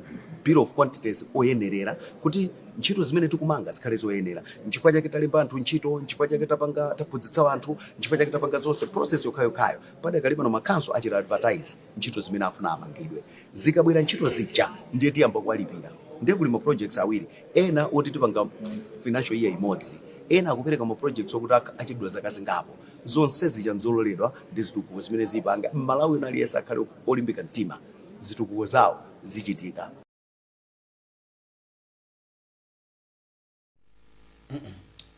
bill of quantities oyenerera kuti ntchito zimene tikumanga zikhale zoyenera. Nchifukwa chake talemba anthu ntchito, nchifukwa chake tapanga, taphunzitsa anthu, nchifukwa chake tapanga zonse, process yokhayokhayo. Padakali pano makhanso achita advertise ntchito zimene afuna amangidwe. Zikabwera ntchito zija, ndiye tiyamba kuwalipira. Ndiye kuli ma projects awiri, ena oti tipanga financial year imodzi, ena akupereka ma projects okuti achidwa zaka zingapo. Zonse zija nzololedwa ndi zitukuko zimene zipanga Mmalawi wina aliyense akhale olimbika mtima, zitukuko zawo zichitika.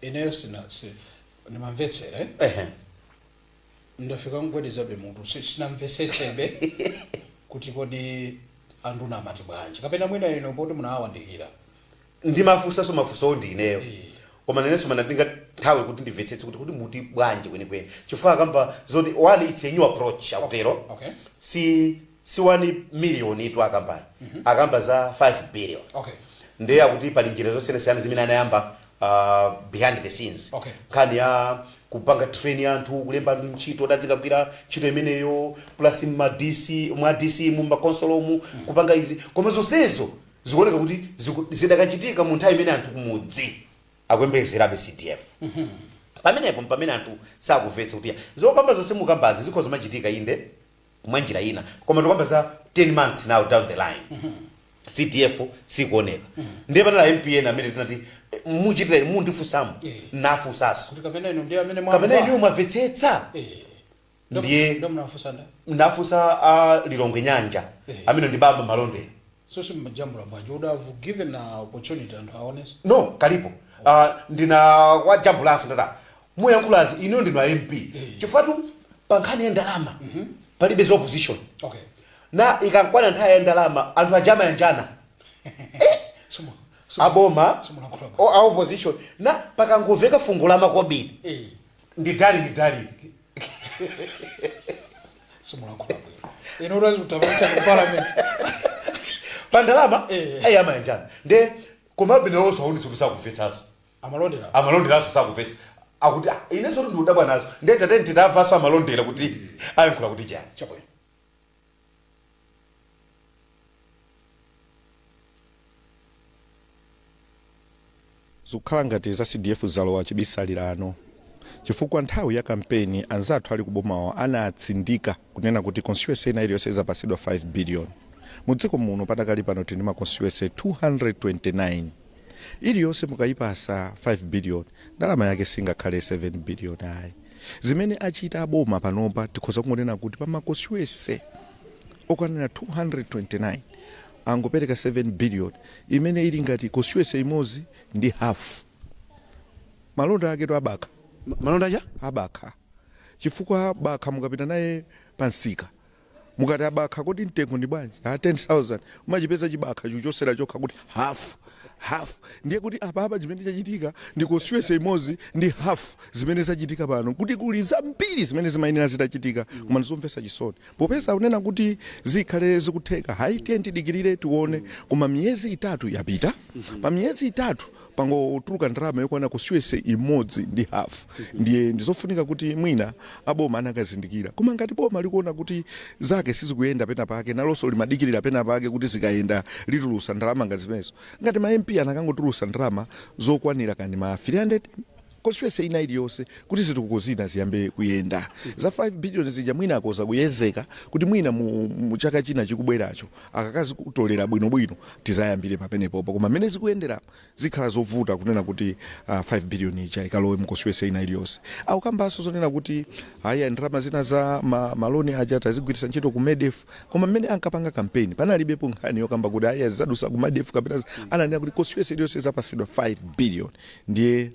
Ineyo sina si, ndimamvetsera, eh? Ndafika mgwedezabe mutu, sinamvetsetsebe kuti kodi anduna amati bwanji, kapena mwina ino poti munawandikira. Ndimafunsanso mafunsowo ndi ineyo. Koma nenenso manatenga nthawi kuti ndimvetsetse kuti muti bwanji kwenikweni, chifukwa akamba zoti one, it's a new approach, akutero. Si 1 million itu akambayi, akamba za 5 billion. Ndiye akuti pali njira zosiyanasiyana zimene anayamba behind the scenes. Nkhani ya kupanga train anthu, kulemba anthu ntchito tadzikagwira ntchito imeneyo, plus ma DC, mwa DC mu makonsolomu kupanga izi. Koma zonsezo zikuoneka kuti zidakachitika mu nthawi imene anthu kumudzi akuyembekezerabe CDF. Pamenepo pamene anthu sakumvetsa kuti zokamba zonse mukambazi zikhoza zimachitika inde mwa njira ina, koma tikamba za 10 months now down the line, CDF sikuoneka. Ndiye panali MP ena amene tinati, muchitire mundifunsamo. Nafunsanso. Kuti kapena ino ndiye amene kapena mwamva. iniyo mwamvetsetsa. Ndo munafunsa nda? Ndafunsa a Lilongwe Nyanja. Amene ndi baba Malondera. So simmajambula bwanji? Would have given a opportunity anthu aonese. No, kalipo, ndina wajambulaso, ndata muyankhulazi iniyo ndinu a MP. Chifukwa tu pa nkhani ya ndalama palibe za opposition. Na ikankwana nthawi ya ndalama, anthu aja amayanjana. Somo Aboma Simulankhula. a opposition na pakangomveka fungo la makobiri ndi darling, darling. Simulankhula bwino ino utazitapatsa ku parliament. Pa ndalama. Eh. Ayi, amayanjana nde komabe nawonso aonetsa kuti sakumvetsanso. Amalondera. Amalonderanso sakumvetsa, akuti, "Ah, inenso kuti ndikudabwa nazo." Nde tate titamvanso amalondera kuti ayankhula kuti chani. Chabwino. Zikukhala ngati za CDF zalowa chibisalirano, chifukwa nthawi ya kampeni anzathu ali kubomawa anatsindika kunena kuti constituency ina iliyonse izapasidwa 5 billion. Mu dziko muno padakali pano tili ndi ma constituency 229. Iliyonse mukayipasa 5 billion, ndalama yake singakhale 7 billion ayi. Zimene achita aboma panopa, tikhoza kungonena kuti pa ma constituency okwanira 229 angopereka 7 billion, imene ili ngati constituency imodzi ndi half. Malonda aketo abakha. Malonda acha? Abakha, chifukwa bakha mukapita naye pansika, mukati abakha kodi mtengo ndi bwanji? A 10,000. Umachipeza chibakha chuchosera chokha kuti half half. Ndiye kuti apapa chimene chachitika ndi constituency imodzi ndi half. Zimene zachitika pano, kuti kuli zambiri zimene zimayenera zitachitika, koma ndizomvetsa chisoni popeza kunena kuti zikhale zikutheka. Hayi, tiye tidikirire tione. Koma miyezi 3 yapita, pa miyezi 3 pangotuluka ndalama yokwana constituency imodzi ndi half. Ndiye ndizofunika kuti mwina aboma anakazindikira. Koma ngati boma likuona kuti zake sizikuyenda pena pake, nalonso limadikirira pena pake kuti zikayenda litulusa ndalama ngati zimenezo. Ngati ma MP anakangotulusa ndalama zokwanira kani ma 300 constituency ina iliyonse kuti zitukuko zina ziyambe kuyenda, za 5 billion zija mwina akoza kuyezeka kuti mwina mu chaka china chikubweracho akakazitolera bwinobwino tizayambire pamenepopo. Koma mmene zikuyendera zikhala zovuta kunena kuti 5 billion ija ikalowe mu constituency ina iliyonse. Akukambanso zonena kuti aya ndalama zina za maloni aja tazigwiritsa ntchito ku MEDEF, koma mmene ankapanga campaign panalibepo nkhani yokamba kuti aya zizadusa ku MEDEF kapena ananena kuti constituency iliyonse izapasidwa 5 billion. Ndiye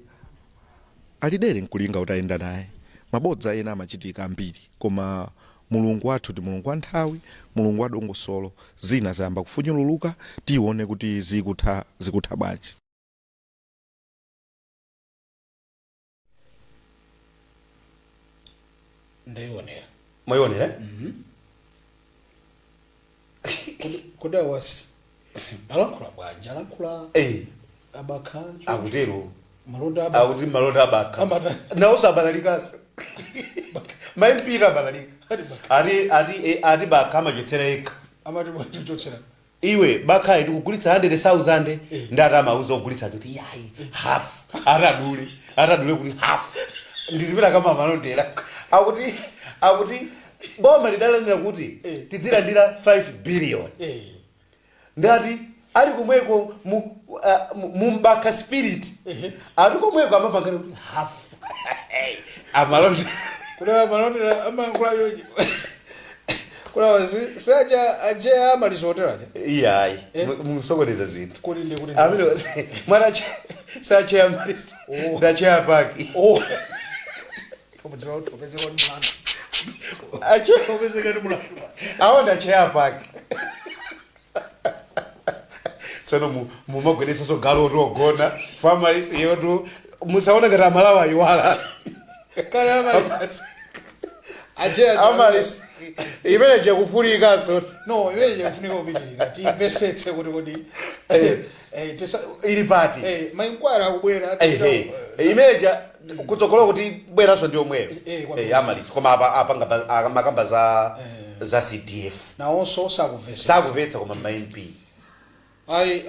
alidere nkulinga utayenda naye. Mabodza ena amachitika ambiri, koma Mulungu wathu ndi Mulungu wa nthawi, Mulungu wa dongosolo. Zina zayamba kufunyululuka, tione kuti zikutha zikutha bwanji. Ndayionera. Mwayionera? Kodi awasi alankhula bwanji? Alankhula abakha? Akutero. Malonda abakha. Akuti malonda abakha. Amata. Nawonso abalalikaso, maimpira abalalika. Ati bakha. Ati bakha amachotsera yekha. Amati bwanji kuchotsera? Iwe, bakha tikugulitsa 100,000. Ndati amauza ogulitsa kuti yayi, half, atadule kuti half. Ndi zimene akama malondera akuti boma lidalanira kuti tidzilandira 5 billion. Ndati ali komweko mu mbakha spirit, ali komweko amapangana kuti half, amalonda. Kuti malondera amayankhula yoji kulawa saja aje amalizoteraje? Iyayi. Musokoneza zinthu. Kuti ndi kuti Amene mwana sacheya malisi, ndacheya paki. Oh, koma utopezeka ndi mlandu. Utopezeka ndi mlandu. Awo ndacheya paki. Tsono mumagweretsanso galo oti ogona famalisi yotu, musaona ngati amalawa ayiwala. Kale amali aje Amalisi imene chakufunikanso. No, imene chakufunika kupitirira timvesetse kuti kodi Ili pati? Ma inquiry akubwera. Ehe, imene ja kutsogola kuti bweranso ndi omweyo. Kwambiri. Amalisi, koma apa apanga amakamba za CDF. Nawonso sakumvetsetsa. Sakumvetsa, koma ma MP. Ayi,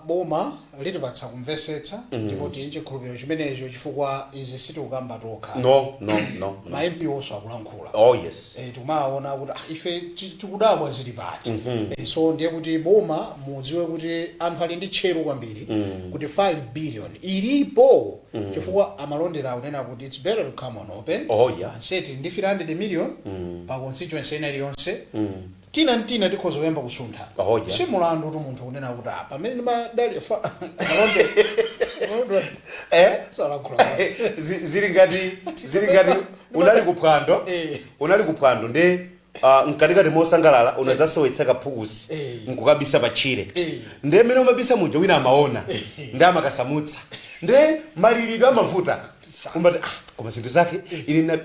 boma litipatsa kumvetsetsa, ndipo tili chikhulupiriro chimenecho, chifukwa izi sitikukamba tokha. No, no, no, no. Ma MP onso akulankhula. Oh yes. Tikumaona kuti ife tikudabwa zili pati. So ndiye kuti boma mudziwe kuti anthu ali ndi tcheru kwambiri kuti 5 billion ilipo, chifukwa amalondera akunena kuti it's better to come on open and say tili ndi 300 million pa constituency ina iliyonse, tina ntina tikhoza kuyamba kusuntha. Si mulandu tu munthu kunena kuti pamene ndimadali malondera salankhula. Zili ngati unali kuphwando. Unali kuphwando nde Mkatikati mosangalala unadzasowetsa kaphukusi nkukabisa patchire. Ndiye mmene umabisa muja, wina amaona ndi amakasamutsa, nde malilidwe amavuta. Umati, "Ah, koma zinthu zake ine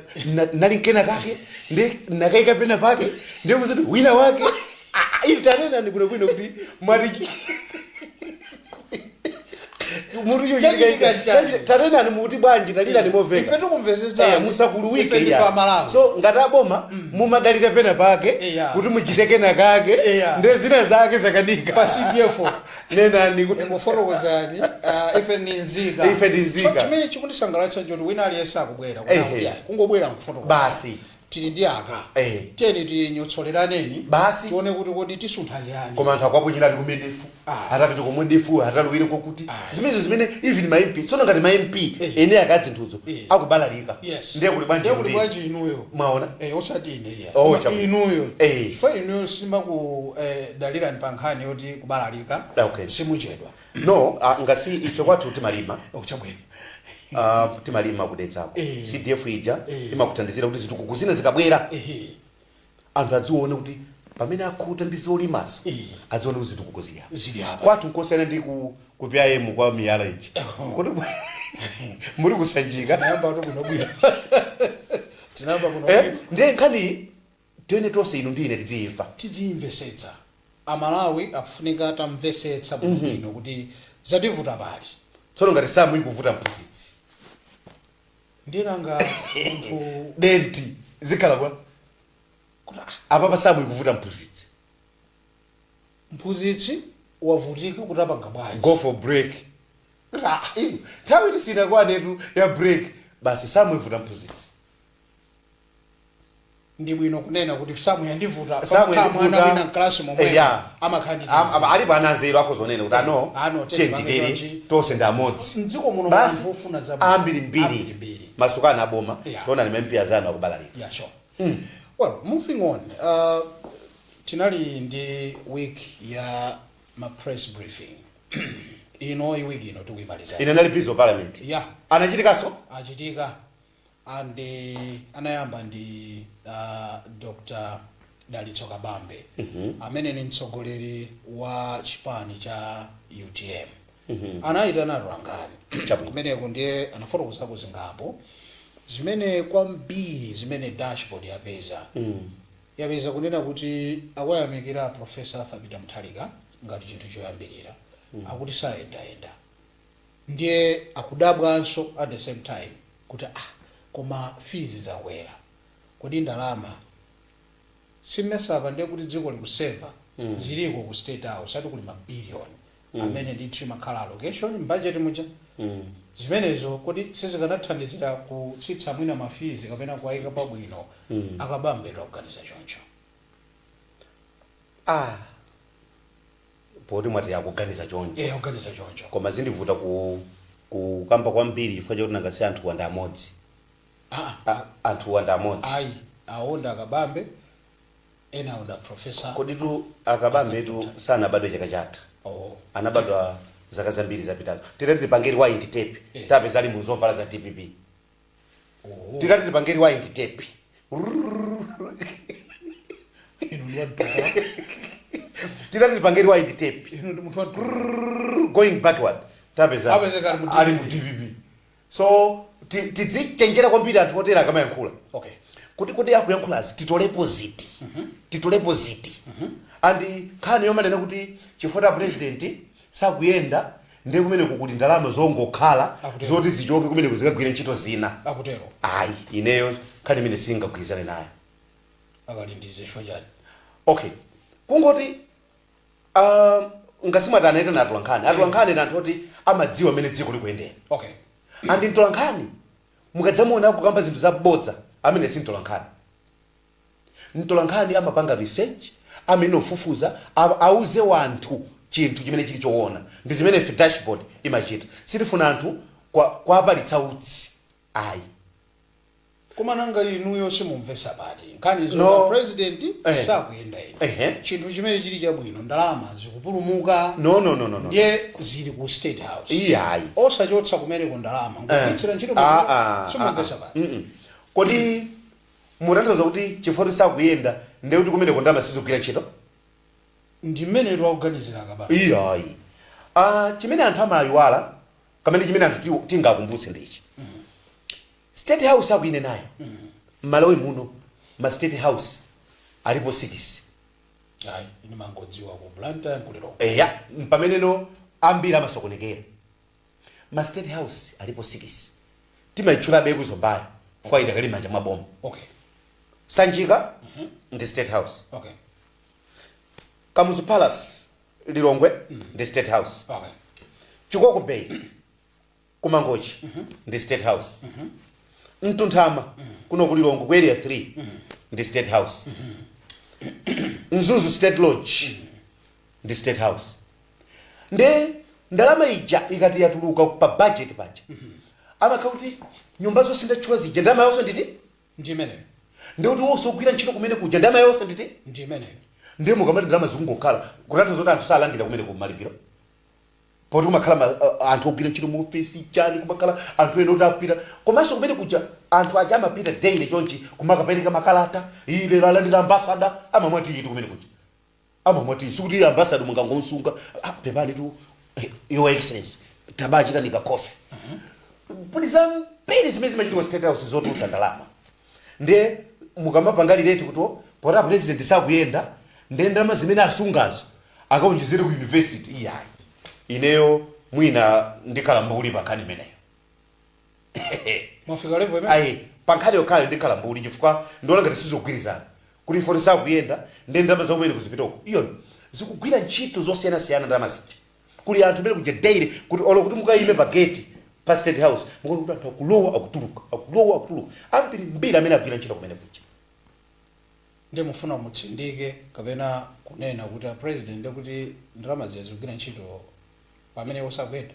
nali nkena kake, nde nakayika pena pake." Ndiye muziti wina wake, "Ah, ili tanenani bwinobwino kuti mwati mutu Chachitika nchani? Tanenani mukuti bwanji, talirani moveka." Ife tikumvetsetsani. Musakuluwike. Ife ndife Iya. Amalawi. So ngati aboma mumadalira pena pake kuti muchite kena kake, nde zina zake zakanika. Pa CDF. Nenani kuti Ingofotokozani, ife ndi nzika. Ife ndi nzika. So, chimene chikundisangalatsa nchoti wina aliyense akubwera kungobwera nkufotokoza. Basi. Tili ndi aka, tiyeni tinyotsoleraneni, tione kuti kodi tisuntha chani. Koma anthu akwaponyerani ku MEDEF, atakati ku MEDEF ataluwire kokuti zimenezo zimene even ma MP, tsono ngati ma MP ene akadzinthuzo akubalalika, ndiye kuli bwanji? Ndiye kuli Inu? Bwanji inuyo? Mwaona? Osati ine iya. Oh, Koma chabwino. inuyo, chifukwa inuyo simbaku dalirani pa nkhani yoti kubalalika, simuchedwa. No, ngasi ife kwathu timalima. Oh, chabwino. Timalima kudetsako. CDF ija imakuthandizira kuti zitukuko zina zikabwera, anthu adzione kuti pamene akhuta ndi zolimazo, adzione kuti zitukuko zili apa. Zili apa. Kwathu nkosiyana ndi ku PIM kwa miyala iji kuti muri kusanjika. Tinayamba to bwinobwino, tinayamba bwinobwino. Ndiye nkhani tione tonse, inu ndi ine, tidziyimva. Tiziyimvesetsa. Amalawi akufunika tamvesetsa bwinobwino kuti zativuta pati. Tsono ngati samu ikuvuta mphunzitsi, Ndinanga munthu denti zikhala bwa kuti apapa samu ikuvuta mphunzitsi. Mphunzitsi wavutika kuti apanga bwanji? Go for break. Kuti, ah, inu nthawi tisina kwanetu ya break, basi samu ivuta mphunzitsi. Ndi bwino kunena kuti samu yandivuta. Samu Pamakhala yandivuta. mwana wina mklasi momwe amakhala ndi Alipo ananzeru akhozonena kuti ano Ano, tiyeni tipange titere, chonchi. tonse ndi amodzi. Mdziko muno Basi. anthu ofuna zabwino. Ambiri mbiri. Ambiri mbiri. Masukano aboma, tiona ni MP azanu akubalalika. Yeah, sure. Well, moving on, tinali ndi week ya ma press briefing ino, i week ino tikuyimaliza. Ine nali busy parliament. Anachitikanso. Achitika, and anayamba ndi Dr. Dalitso Kabambe, amene ni mtsogoleri wa chipani cha UTM. Anayitana atolankhani. Kumeneko ndiye anafotokozako zingapo zimene kwambiri zimene dashboard yapeza. Yapeza kunena kuti akuyamikira Professor Arthur Peter Mutharika ngati chinthu choyambirira, akuti sayendayenda. Ndiye akudabwanso at the same time kuti, ah, koma fees zakwera, kodi ndalama simmesapa? Ndiye kuti dziko likuseva, ziliko ku State House, ati kuli mabiliyoni amene ndithu imakhala allocation mbudget muja. Zimenezo kodi sizikanathandizira kutsitsa mwina ma fees kapena kuwayika pabwino? Akabambe akuganiza choncho. Ah, poti mwati akuganiza choncho, akuganiza choncho. Koma zindivuta ku kukamba kwambiri chifukwa chakuti nangasi anthu wanda amodzi. Ah. Ah, anthu wanda amodzi. Ayi, awonda Akabambe, ena awonda Professor. Koditu Akabambetu sanabadwe chaka chatha. Anabadwa zaka zambiri zapitazo. Titati tipange rewind tape, tapeza ali muzovala za DPP. Titati tipange rewind tape, Inu ndi wantuka. titati tipange rewind tape, Inu ndi munthu wantuka. going backward, tapeza Apezeka ali mu ali mu DPP. So tidzichenjera kwambiri anthu otera akamayankhula, kuti akuyankhulazi titolepo ziti, titolepo ziti. And nkhani yomanena kuti chifukwa president sakuyenda, ndiye kumeneko kuti ndalama zongokhala Akutero. zoti zichoke kumeneko zikagwire ntchito zina, Akutero. Ayi, ineyo nkhani imene singagwirizane nayo. Akalindize chifukwa chani? Okay, kungoti ngasimwati anaita atolankhani, atolankhani ndi anthu oti amadziwa mmene dziko likuyendera. And mtolankhani mukadzamuona akukamba zinthu zabodza, amene si mtolankhani. Mtolankhani amapanga research, amene ofufuza, auze wanthu chinthu chimene chili choona. Ndi zimene ife dashboard imachita. Sitifuna anthu kwapalitsa utsi, ayi. Koma nanga inuyo simumvesa pati nkhani No. zo president sakuyendayenda, chinthu chimene chili chabwino, ndalama zikupulumuka, No, no, no, no, no. ndiye zili ku State House, Iyayi. osachotsa kumeneko ndalama nkugwiritsira ntchito? Ah, ah, Simumvesa ah, pati? Kodi Mutanthauza kuti chifukwa sakuyenda, ndiye kuti kumeneko ndalama sizigwira ntchito? Ndi mmene twakuganizira Akabambe. Iyayi, chimene anthu amayiwala kamene chimene anthu tingakumbutse ndichi: State House akuyine nayo m'Malawi muno, ma State House alipo 6. Ayi, ine mangodziwa ku Blantyre, ku Lilongwe. Eya, pameneno ambiri amasokonekera. Ma State House alipo 6. Timayitchulabe kuzombayo fwa idakali manja mwa boma. Sanjika ndi State House. Kamuzu Palace, Lilongwe, ndi State House. Chikoko Bay kumangochi ndi State House. Mtunthama kuno ku Lilongwe, ku Area 3, ndi State House. Mzuzu State Lodge ndi State House. Nde ndalama ija ikati yatuluka pa budget paja, amakhala kuti nyumba zonse ndatchula zija, ndalama yonse nditi? Ndi imeneyo. Ndikuti wonse ogwira ntchito kumene kuja, ndalama yonse nditi? Ndi imeneyo. Ndiye mukamati ndalama zikungokhala, kutanthauza kuti anthu salandira kumene kumalipiro, poti kumakhala anthu ogwira ntchito mu ofesi chani, kumakhala anthu ena oti apita. Komanso kumene kuja anthu aja amapita daily chonchi kumakapereka makalata. Ile alandira ambassador, amamwa tiyi kumene kuja, amamwa tiyi. Sikuti ambassador mungangomsunga, "Ah, pepani tu, Your Excellency, tabachitani ka coffee." Puli zambiri zimene zimachitika ku State House zotulutsa ndalama. Ndiye mukamapanga relate kuti pota president sakuyenda, ndiye ndalama zimene asungazo akaonjezere ku university, iyayi, ineyo mwina ndikhala mbuli pa nkhani imeneyo. Mwafika level imene? Ayi, pa nkhani yokhayo ndikhala mbuli, chifukwa ndiona ngati sizogwirizana kuti ifoti sakuyenda, ndiye ndalama zakumene kuzipitoko. Iyoyo zikugwira ntchito zosiyanasiyana ndalama zija. Kuli anthu amene kuja daily, kuti olo kuti mukayime pa gate pa State House, mukuona kuti anthu akulowa, akutuluka, akulowa, akutuluka, ambiri mbiri amene agwira ntchito kumene kuja. Ndi mufuna mutsindike kapena kunena kuti a president, ndi kuti ndalama zija zikugwira ntchito pamene osakuyenda?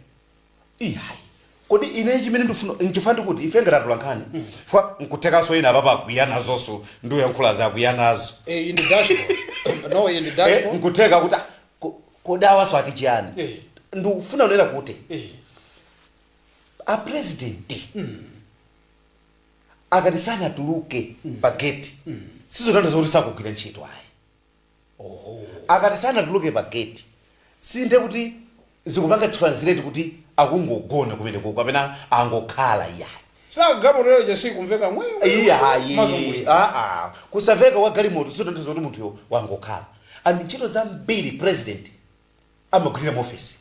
Ihayi, kodi ine chimene ndifuna nchifukwa ndikuti ife ngati atolankhani, chifukwa nkuthekanso ena apapa akwiya nazonso, ndiyoyankhula zakwiya nazo. Eh, iyi ndi dashboard, no, iyi ndi dashboard. Nkutheka kuti ah, kodi awaso ati chiyani? Ndikufuna kunena kuti a president akati sanatuluke pa gate, sizotanthauza kuti sakugwira ntchito, ayi. Akati sanatuluke pa gate, sinde kuti zikupanga translate kuti akungogona kumeneko kapena angokhala, iyayi. Sagalimoto ija sikumveka mwe? Iyayi. Mazungulira. Aa, kusamveka kwa galimoto sizotanthauza kuti munthuyo wangokhala. And ntchito zambiri president amagwirira mu office.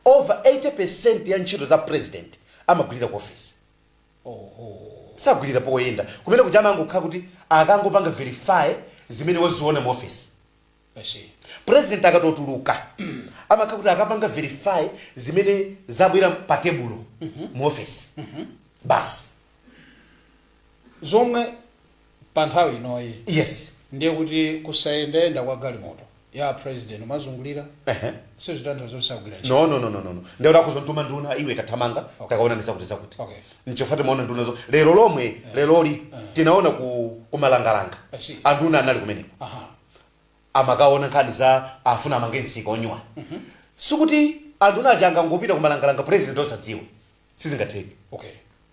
Over 80% ya ntchito za president amagwirira ku office, sagwirira poyenda. Kumene kuja amangokhala kuti akangopanga verify zimene waziona mu office. I see. President akatotuluka, amakhala kuti akapanga verify zimene zabwera pa tebulo mu office basi. Zomwe pa nthawi inoyi, ndiye kuti kusayendayenda kwa galimoto ya president umazungulira, sizitanthauza kuti sakugwira ntchito? No, no, no, no, no, no. Ndiye akuzomtuma nduna, "Iwe tathamanga, takaona ndi zakuti zakuti." Nchifukwa timaona nduna zo lero lomwe, leroli tinaona ku kumalangalanga. I see. Anduna anali kumeneko, amakaona nkhani za afuna amange msika onyuwani. Sikuti anduna aja angangopita kumalangalanga president osadziwa, sizingatheke.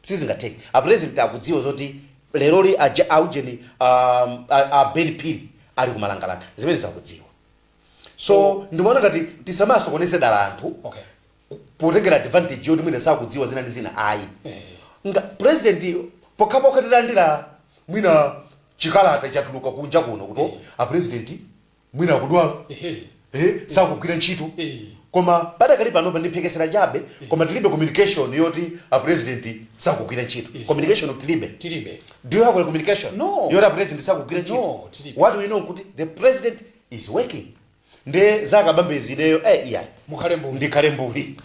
Sizingatheke. A president akudziwa zoti leroli aja aujeni a Ben Phiri ali kumalangalanga, zimene zakudziwa. So ndimaona ngati tisamasokoneze dala anthu potengera advantage yoti mwina sakudziwa zina ndi zina, ayi. Nga president pokhapokha tilandira mwina chikalata chatuluka kunja kuno kuti a president mwina akudwala, sakugwira ntchito. Koma padakali panopa ndiphekesera chabe, koma tilibe communication yoti a president sakugwira ntchito. Communication tilibe. Tilibe. Do you have a communication No. yoti a president sakugwira ntchito? No, tilibe. What we know kuti the president is working. Nde zakabambezi ineyo, iyayi. Mukhale mbuli. Ndikhale mbuli,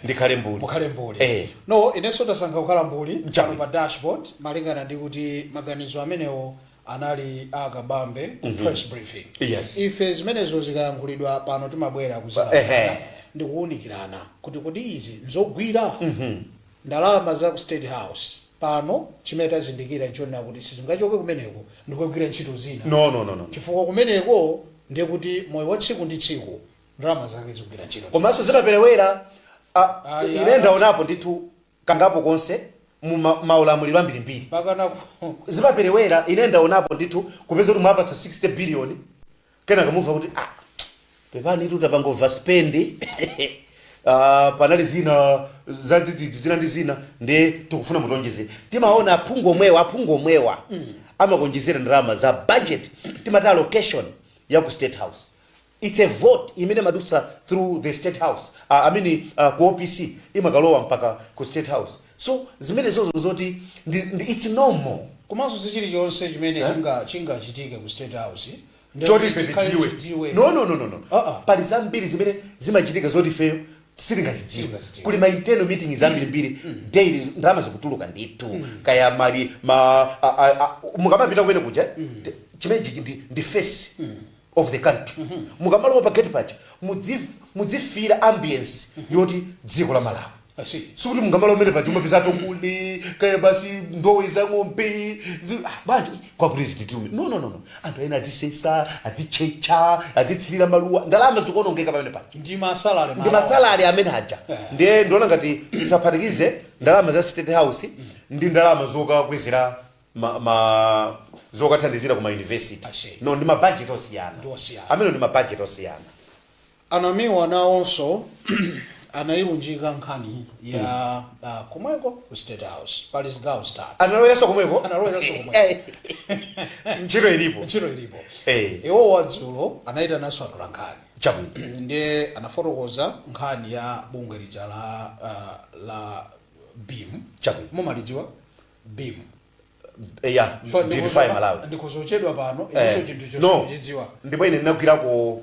ndikhale mbuli. Mukhale mbuli. Eh. No, inenso ndasankha kukhala mbuli Chabwino. pano pa dashboard, malingana ndi kuti maganizo amenewo anali akabambe ku press briefing. Ife zimenezo zikayankhulidwa pano timabwera kuzikambirana ndikuwunikirana kuti kodi izi nzogwira? Ndalama za ku State House pano, chimene tazindikira nchonena kuti sizingachoke kumeneko ndikukagwira ntchito zina, No, no, no, no. chifukwa kumeneko ndiye kuti moyo wa tsiku ndi tsiku ndalama zake zikugwira ntchito. Komanso zimaperewera. Aya. Ine ndaonapo ndithu kangapo konse. Mu maulamuliro ambirimbiri. Mpaka ku Zimaperewera. Ine ndaonapo ndithu kupeza kuti mwapatsa 60 billion, kenaka mumva kuti, "Ah, pepani, tu tapanga overspend, panali zina zadzidzidzi, zina ndi zina, ndi tikufuna mutionjezere." Timaona aphungu omwewa amakonjezera ndalama za budget, timati allocation ya ku State House. It's a vote imene madutsa through the State House, I mean, ku OPC, imakalowa mpaka ku State House. So zimene zozo zoti ndi it's normal. Komanso si chilichonse chimene chingachitike ku State House Choti ife chikhale tidziwe. Tidziwe. No. Ah, ah. Pali zambiri zimene zimachitika zoti ifeyo sitingazidziwe. Sitingazidziwe. Kuli ma internal meeting zambirimbiri daily, ndalama zikutuluka ndithu, kaya mali ma mukamapita kumene kuja, chimene chichi ndi face of the country. Mukamalowa pa gate paja, mudzifira ambience yoti dziko la Malawi. I see. Sikuti mungamalo umene paja umapeza tongole, kaya basi ndowe za ng'ombe, bwanji kwa president ume. No, anthu ena adzisesa, adzichecha, adzitsirira maluwa, ndalama zikuonongeka pamene paja. Ndi ma salary. Ndi ma salary amene aja. Ndiye ndiona ngati tisaphatikize ndalama za State House ndi ndalama zokakwezera ma zokathandizira ku ma university. I see. No, ndi ma budget osiyana. Ndi osiyana. Amene ndi ma budget osiyana. Anamiwa nawonso anayilunjika nkhani ya komweko ku State House pali zigawo zitatu. Analoweranso komweko. Analoweranso komweko. Ntchito ilipo. Ntchito ilipo. Iwo wadzulo anayitananso atolankhani. Ndiye anafotokoza nkhani ya bungwe lija la BEAM. Mumalidziwa BEAM? Ya, Beautify Malawi. Ndikuzochedwa pano inso chinthu No. chosachidziwa. Ndipo ine ndinagwirako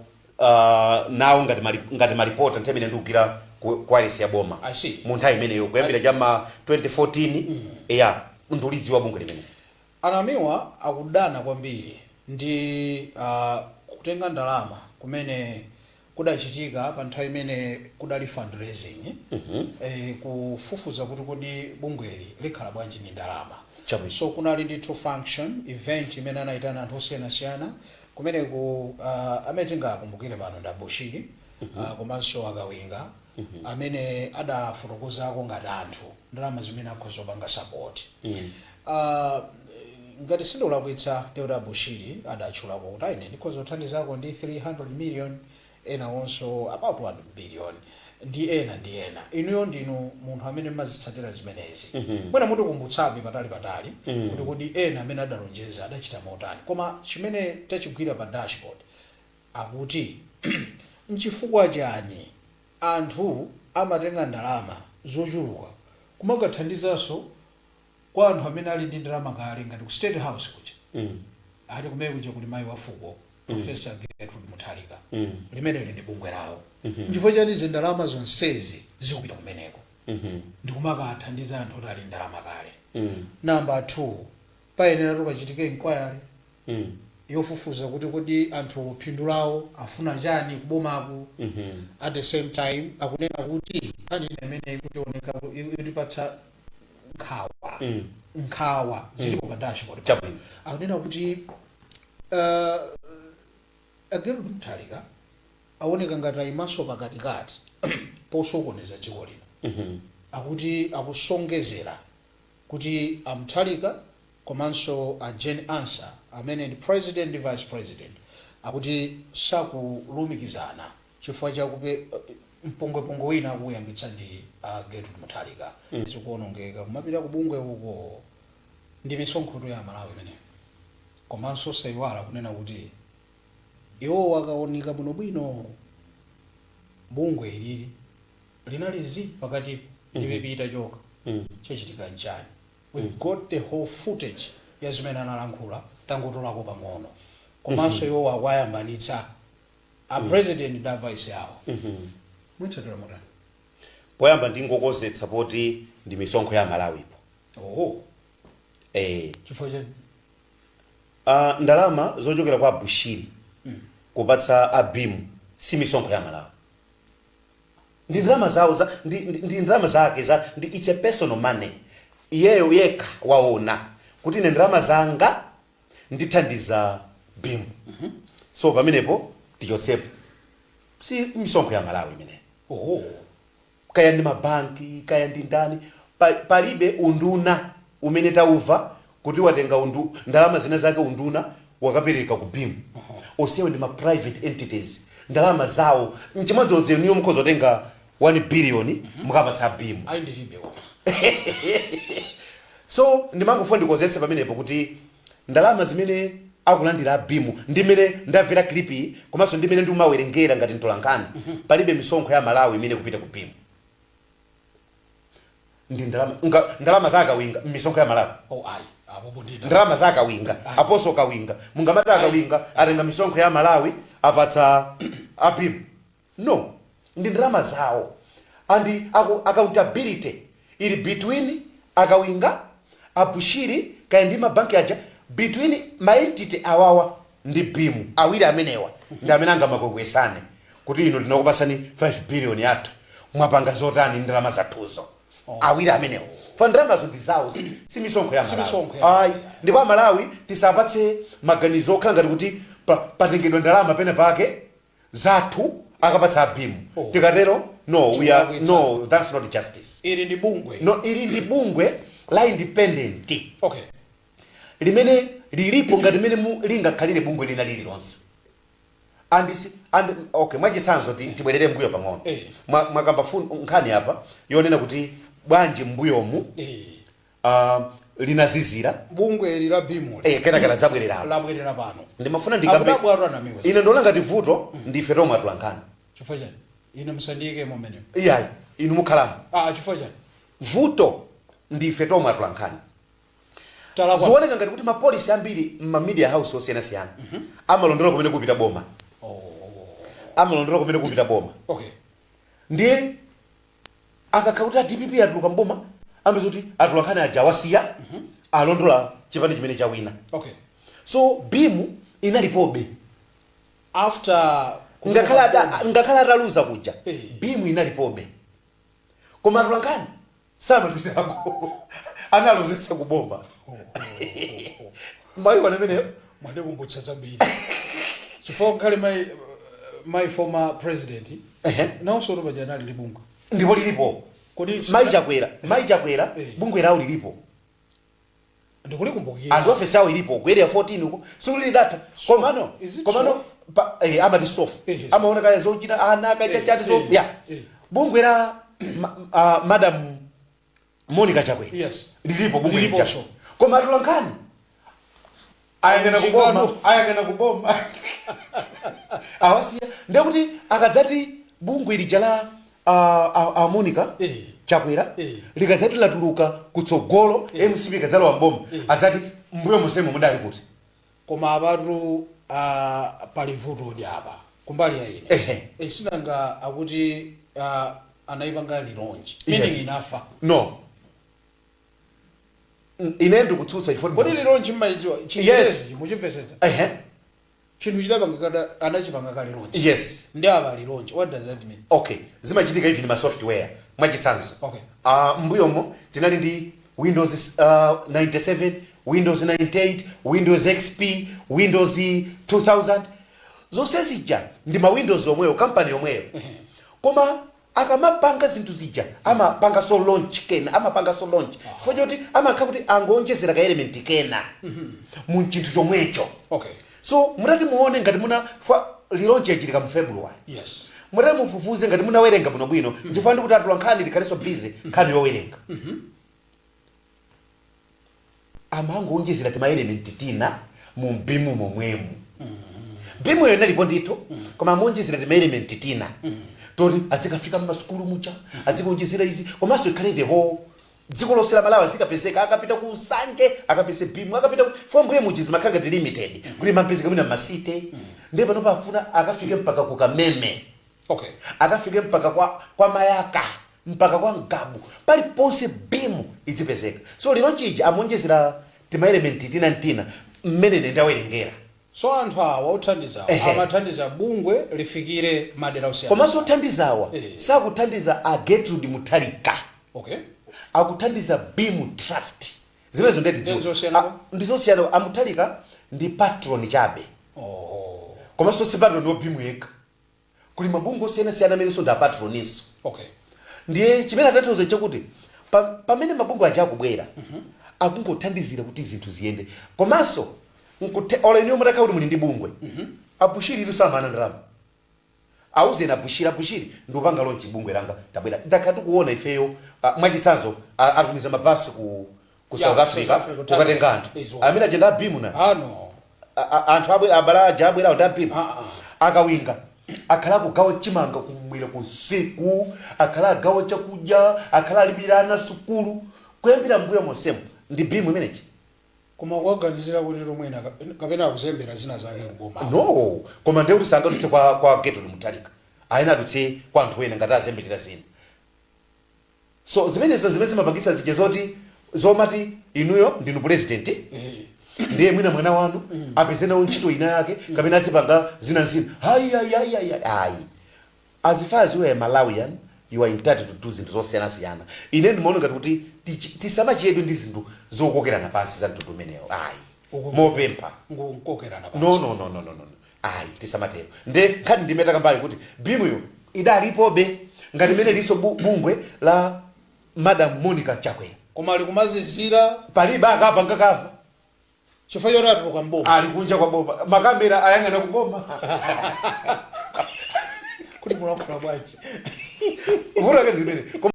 nawo ngati malipota nthawi imene ndikugwira ku wireless ya boma. I see. Mu nthawi imeneyo, kuyambira chama 2014, eya, ndikulidziwa bungwe limene. Anamiwa akudana kwambiri ndi kutenga ndalama kumene kudachitika pa nthawi imene kudali fundraising, kufufuza kuti kodi bungweli likhala bwanji ndi ndalama. So kunali ndithu function, event imene anayitana anthu osiyanasiyana kumeneku, amene tingakumbukire pano ndi Abushiri, komanso Akawinga, amene adafotokozako ngati anthu ndalama zimene akhoza kupanga support. Ngati sindikulakwitsa, ndikuti Abushiri adatchulako kuti aine ndikhoza kuthandizako ndi 300 million, ena onso about 1 billion, ndi ena ndi ena. Inuyo ndinu munthu amene mmazitsatira zimenezi, mwina mutikumbutsabe patali patali kuti kodi ena amene adalonjeza adachita motani? Koma chimene tachigwira pa dashboard, akuti nchifukwa chani anthu amatenga ndalama zochuluka kumakathandizanso kwa anthu amene ali ndi ndalama kale, ngati ku State House kuja? Ati kumene kuja kuli mayi wa fuko, Professor Gertrude Mutharika, limeneli ndi bungwe lawo. Nchifukwa chani zindalama zonsezi zikupita kumeneko ndikumakathandiza anthu oti ali ndalama kale? Number 2, payenera pachitike inquiry yofufuza kuti kodi anthu phindu lawo afuna chani kubomaku. At the same time, akunena kuti nkhani ina imene ikutioneka ikutipatsa nkhawa, nkhawa zilipo pa dashboard. Akunena kuti a Gertrude Mutharika aoneka ngati ayimanso pakatikati posokoneza dziko lino. Akuti akusongezera kuti a Mutharika komanso a Jane Ansah, amene ndi president ndi vice president, akuti sakulumikizana chifukwa chakupe mpungwepungwe wina akuyambitsa ndi a Gertrude Mutharika. Zikuonongeka kumapita kubungwe uko ndi misonkho ya Malawi imeneyo. Komanso sayiwala kunena kuti iwo akaoneka bwinobwino, bungwe ilili linali zi pakati ndipipita choka. Chachitika nchani? We've got the whole footage ya zimene analankhula, tangotolako pang'ono. Komanso iwo akwayambanitsa a president ndi a vice awo. Mwitsatira motani? Poyamba ndingokozetsa poti ndi misonkho ya Malawipo. Oho. Chifukwa chani? Ndalama zochokera kwa Bushiri kupatsa a BEAM si misonkho ya Malawi, ndi ndalama zawo za ndi ndalama zake za ndi, it's a personal money. Iyeyo yekha waona kuti ine ndalama zanga ndithandiza BEAM. So pamenepo tichotsepo, si misonkho ya Malawi imeneyo. Oho. Kaya ndi mabanki, kaya ndi ndani. Palibe unduna umene tauva kuti watenga ndalama zina zake, unduna wakapereka ku BEAM. Onsewo ndi ma private entities, ndalama zawo. Nchimodzimodzi inuyo mukhoza kutenga 1 billion mukapatsa BEAM. Ayi, ndilibe koma. So ndimangofuna ndikonzetse pamenepo kuti ndalama zimene akulandira a BEAM, ndimene ndamvera clip iyi komanso ndimene ndimawerengera ngati mtolankhani, palibe misonkho ya Malawi imene kupita ku BEAM. Ndi ndalama ndalama za akawinga, misonkho ya Malawi? Oh, ayi, apopo ndina. Ndalama za akawinga, aposo kawinga, mungamati akawinga atenga misonkho ya Malawi apatsa a BEAM? No, ndi ndalama zawo and accountability ili between akawinga, abushiri, kaya ndi mabanki aja, between ma entity awawa ndi BEAM. Awiri amenewa ndi amene angamakwekwesane kuti ino tinakupasani 5 billion yathu, mwapanga zotani ndalama zathuzo? Awiri amenewa fa ndalamazo ndi zawo, si misonkho ya Si Malawi. misonkho ya Ayi, ndipo Amalawi tisapatse maganizo okhala ngati kuti patengedwa ndalama pene pake zathu akapatsa a BEAM. Oh. Tikatero, no, we are Tikulakwitsa. No, that's not justice. Ili ndi bungwe. No, ili ndi bungwe la independent limene lilipo ngati limene lingakhalire bungwe lina lililonse. And okay, mwachitsanzo, tibwerere mbuyo pang'ono. Mwakamba nkhani apa yonena kuti bwanji mbuyomu linazizira Bungwe ili la BEAM. Kenaka ladzabwererapo. Labwerera pano. Ndimafuna ndikambe. Akudabwa anamiwa. Ine ndiona ngati vuto ndife tomwe atolankhani. Chifukwa chani? Ine musandiyike mumenemo. Iyayi, inu mukhalamo. Ah, chifukwa chani? Vuto ndife tomwe atolankhani. Talakwa. Zioneka ngati kuti ma policy ambiri ma media house osiyanasiyana amalondola kumene kupita boma, amalondola kumene kupita boma. Ndiye akakhala kuti a DPP atuluka mboma, ambiza kuti atolankhani aja awasiya, alondola chipani chimene chawina. So BEAM inalipobe. After Ngakhale ataluza kuja, BEAM inalipobe, koma atolankhani samapitako, analozetsa kuboma. Mwayiona imeneyo? Mwandikumbutsa zambiri, chifukwa ngakhale my former president nawonso paja anali ndi bungwe. Ndipo lilipo. Kodi Mayi Chakwera, Mayi Chakwera, bungwe lawo lilipo. Ndikulikumbukira. Anthu ofesi yawo ilipo ku Area 14 uko, sikuti lidatha. Komano Is it komano SOF? Amati SOF. Amaona kaya zochita ana kachachati zo ya bungwe la Madam Monica Chakwera lilipo bungwe lija. Liliponso. Koma atolankhani ayang'ana kuboma, Mchingano. ayang'ana kuboma, awasiya. Ndekuti akadzati bungwe lija la a Monica Chakwera likadzati latuluka kutsogolo, MCP ikadzalowa mboma, adzati mbuyo monsemo mudali kuti? Koma apatu pali vutodi apa kumbali ya ine. Sinanga akuti anayipanga relaunch, meaning inafa? No, ine ndikutsutsa chifukwa Kodi relaunch mmayidziwa? Chingerezi muchimvetsetsa? Ehe. Chinthu chidapanga, anachipanga kale launch. Ndi apa relaunch, what does that mean? Okay, zimachitika even ma software. Mwachitsanzo, mbuyomo tinali ndi Windows 97, Windows 98, Windows XP, Windows 2000. Zonse zija ndi ma Windows omweyo, kampani yomweyo, koma akamapanga zinthu zija amapanga so launch kena, amapanga so launch chifukwa choti amakhala kuti angonjezera ka element kena mu chinthu chomwecho. So mutati muone, ngati muna fa relaunch yachitika mu February, mutati mufufuze, ngati munawerenga bwinobwino, nchifukwa ndikuti atula nkhani likhalenso busy nkhani yowerenga, amangonjezera tima element tina mu BEAM momwemu. BEAM yo inalipo ndithu, koma amonjezera tima element tina toti adzikafika mmasukulu mucha, adzikonjezera izi, komanso ikhale the whole dziko lonse la Malawi adzikapezeka. Akapita ku Nsanje akapeze BEAM, akapita ku mbuye muchi zimakhala ngati limited kuti mapezeka mwina mma city. Ndiye panopa afuna akafike mpaka ku Kameme, akafike mpaka kwa Mayaka, mpaka kwa Ngabu, paliponse BEAM idzipezeka. So lero chija amonjezera tima element tina ntina mmene ine ndawerengera. So anthu awa othandizawa amathandiza bungwe lifikire madera osiyana. Komanso othandizawa sakuthandiza a Gertrude Mutharika, akuthandiza BEAM Trust. Zimenezo ndetidziwa. Ndizosiyana. Ndizosiyana. Amutharika ndi patron chabe. Komanso si patron wa BEAM yekha, kuli mabungwe osiyanasiyana amenenso ndi apatroninso. Ndiye chimene atanthauza chakuti Pamene mabungwe aja akubwera, akungothandizira kuti zinthu ziyende. Komanso olo inuyo mutakhala kuti muli ndi bungwe, Abushiri itu samana ndalama. Auzeni Abushiri, "Abushiri, ndikupanga launch bungwe langa, tabwera." Ndakhala tikuona ifeyo, mwachitsanzo, atumiza mabasi ku South Africa South Africa, kukatenga anthu. Izo. Amene aja ndi a BEAM na Ano. Anthu abwera, abala aja abwera ndi a BEAM. Ah, ah. Akawinga akhala akugawa chimanga kumwera kusiku, akhala agawa chakudya, akhala alipira ana sukulu kuyambira mbuyo monsemo. Ndi BEAM imenechi. Koma kuwaganizira kuti lomwena kapena akuzembera zina zake kuboma? No, koma ndiye kuti sangadutse kwa Gertrude Mutharika, ayena adutse kwa anthu ena ngati azemberera zina. So zimenezo zimene zimapangitsa zija zoti zomati inuyo ndinu president, ndiye mwina mwana wanu apeze nawo ntchito ina yake kapena azipanga zina zina. Hayi, hayi, hayi, hayi, hayi. As far as you are a Malawian, you are entitled to do zinthu zosiyanasiyana. Ine ndimaona ngati kuti tisamachedwe ndi zinthu zokokerana pansi za mtundu umenewo, ayi. Mopempha. Nkokerana. No, no, no, no, no, no, ayi, tisamatero. Nde nkhani ndimeta kambayo kuti BEAM yo idalipobe, ngati imene liso bungwe la Madam Monica Chakwera. Koma ali kumazizira. Palibe akapanga kafa. Chifukwa choti atuluka mboma. Ali kunja kwa boma, makamera ayang'ana kuboma. Kuti mulankhula bwanji? Vuto lake ndi limene.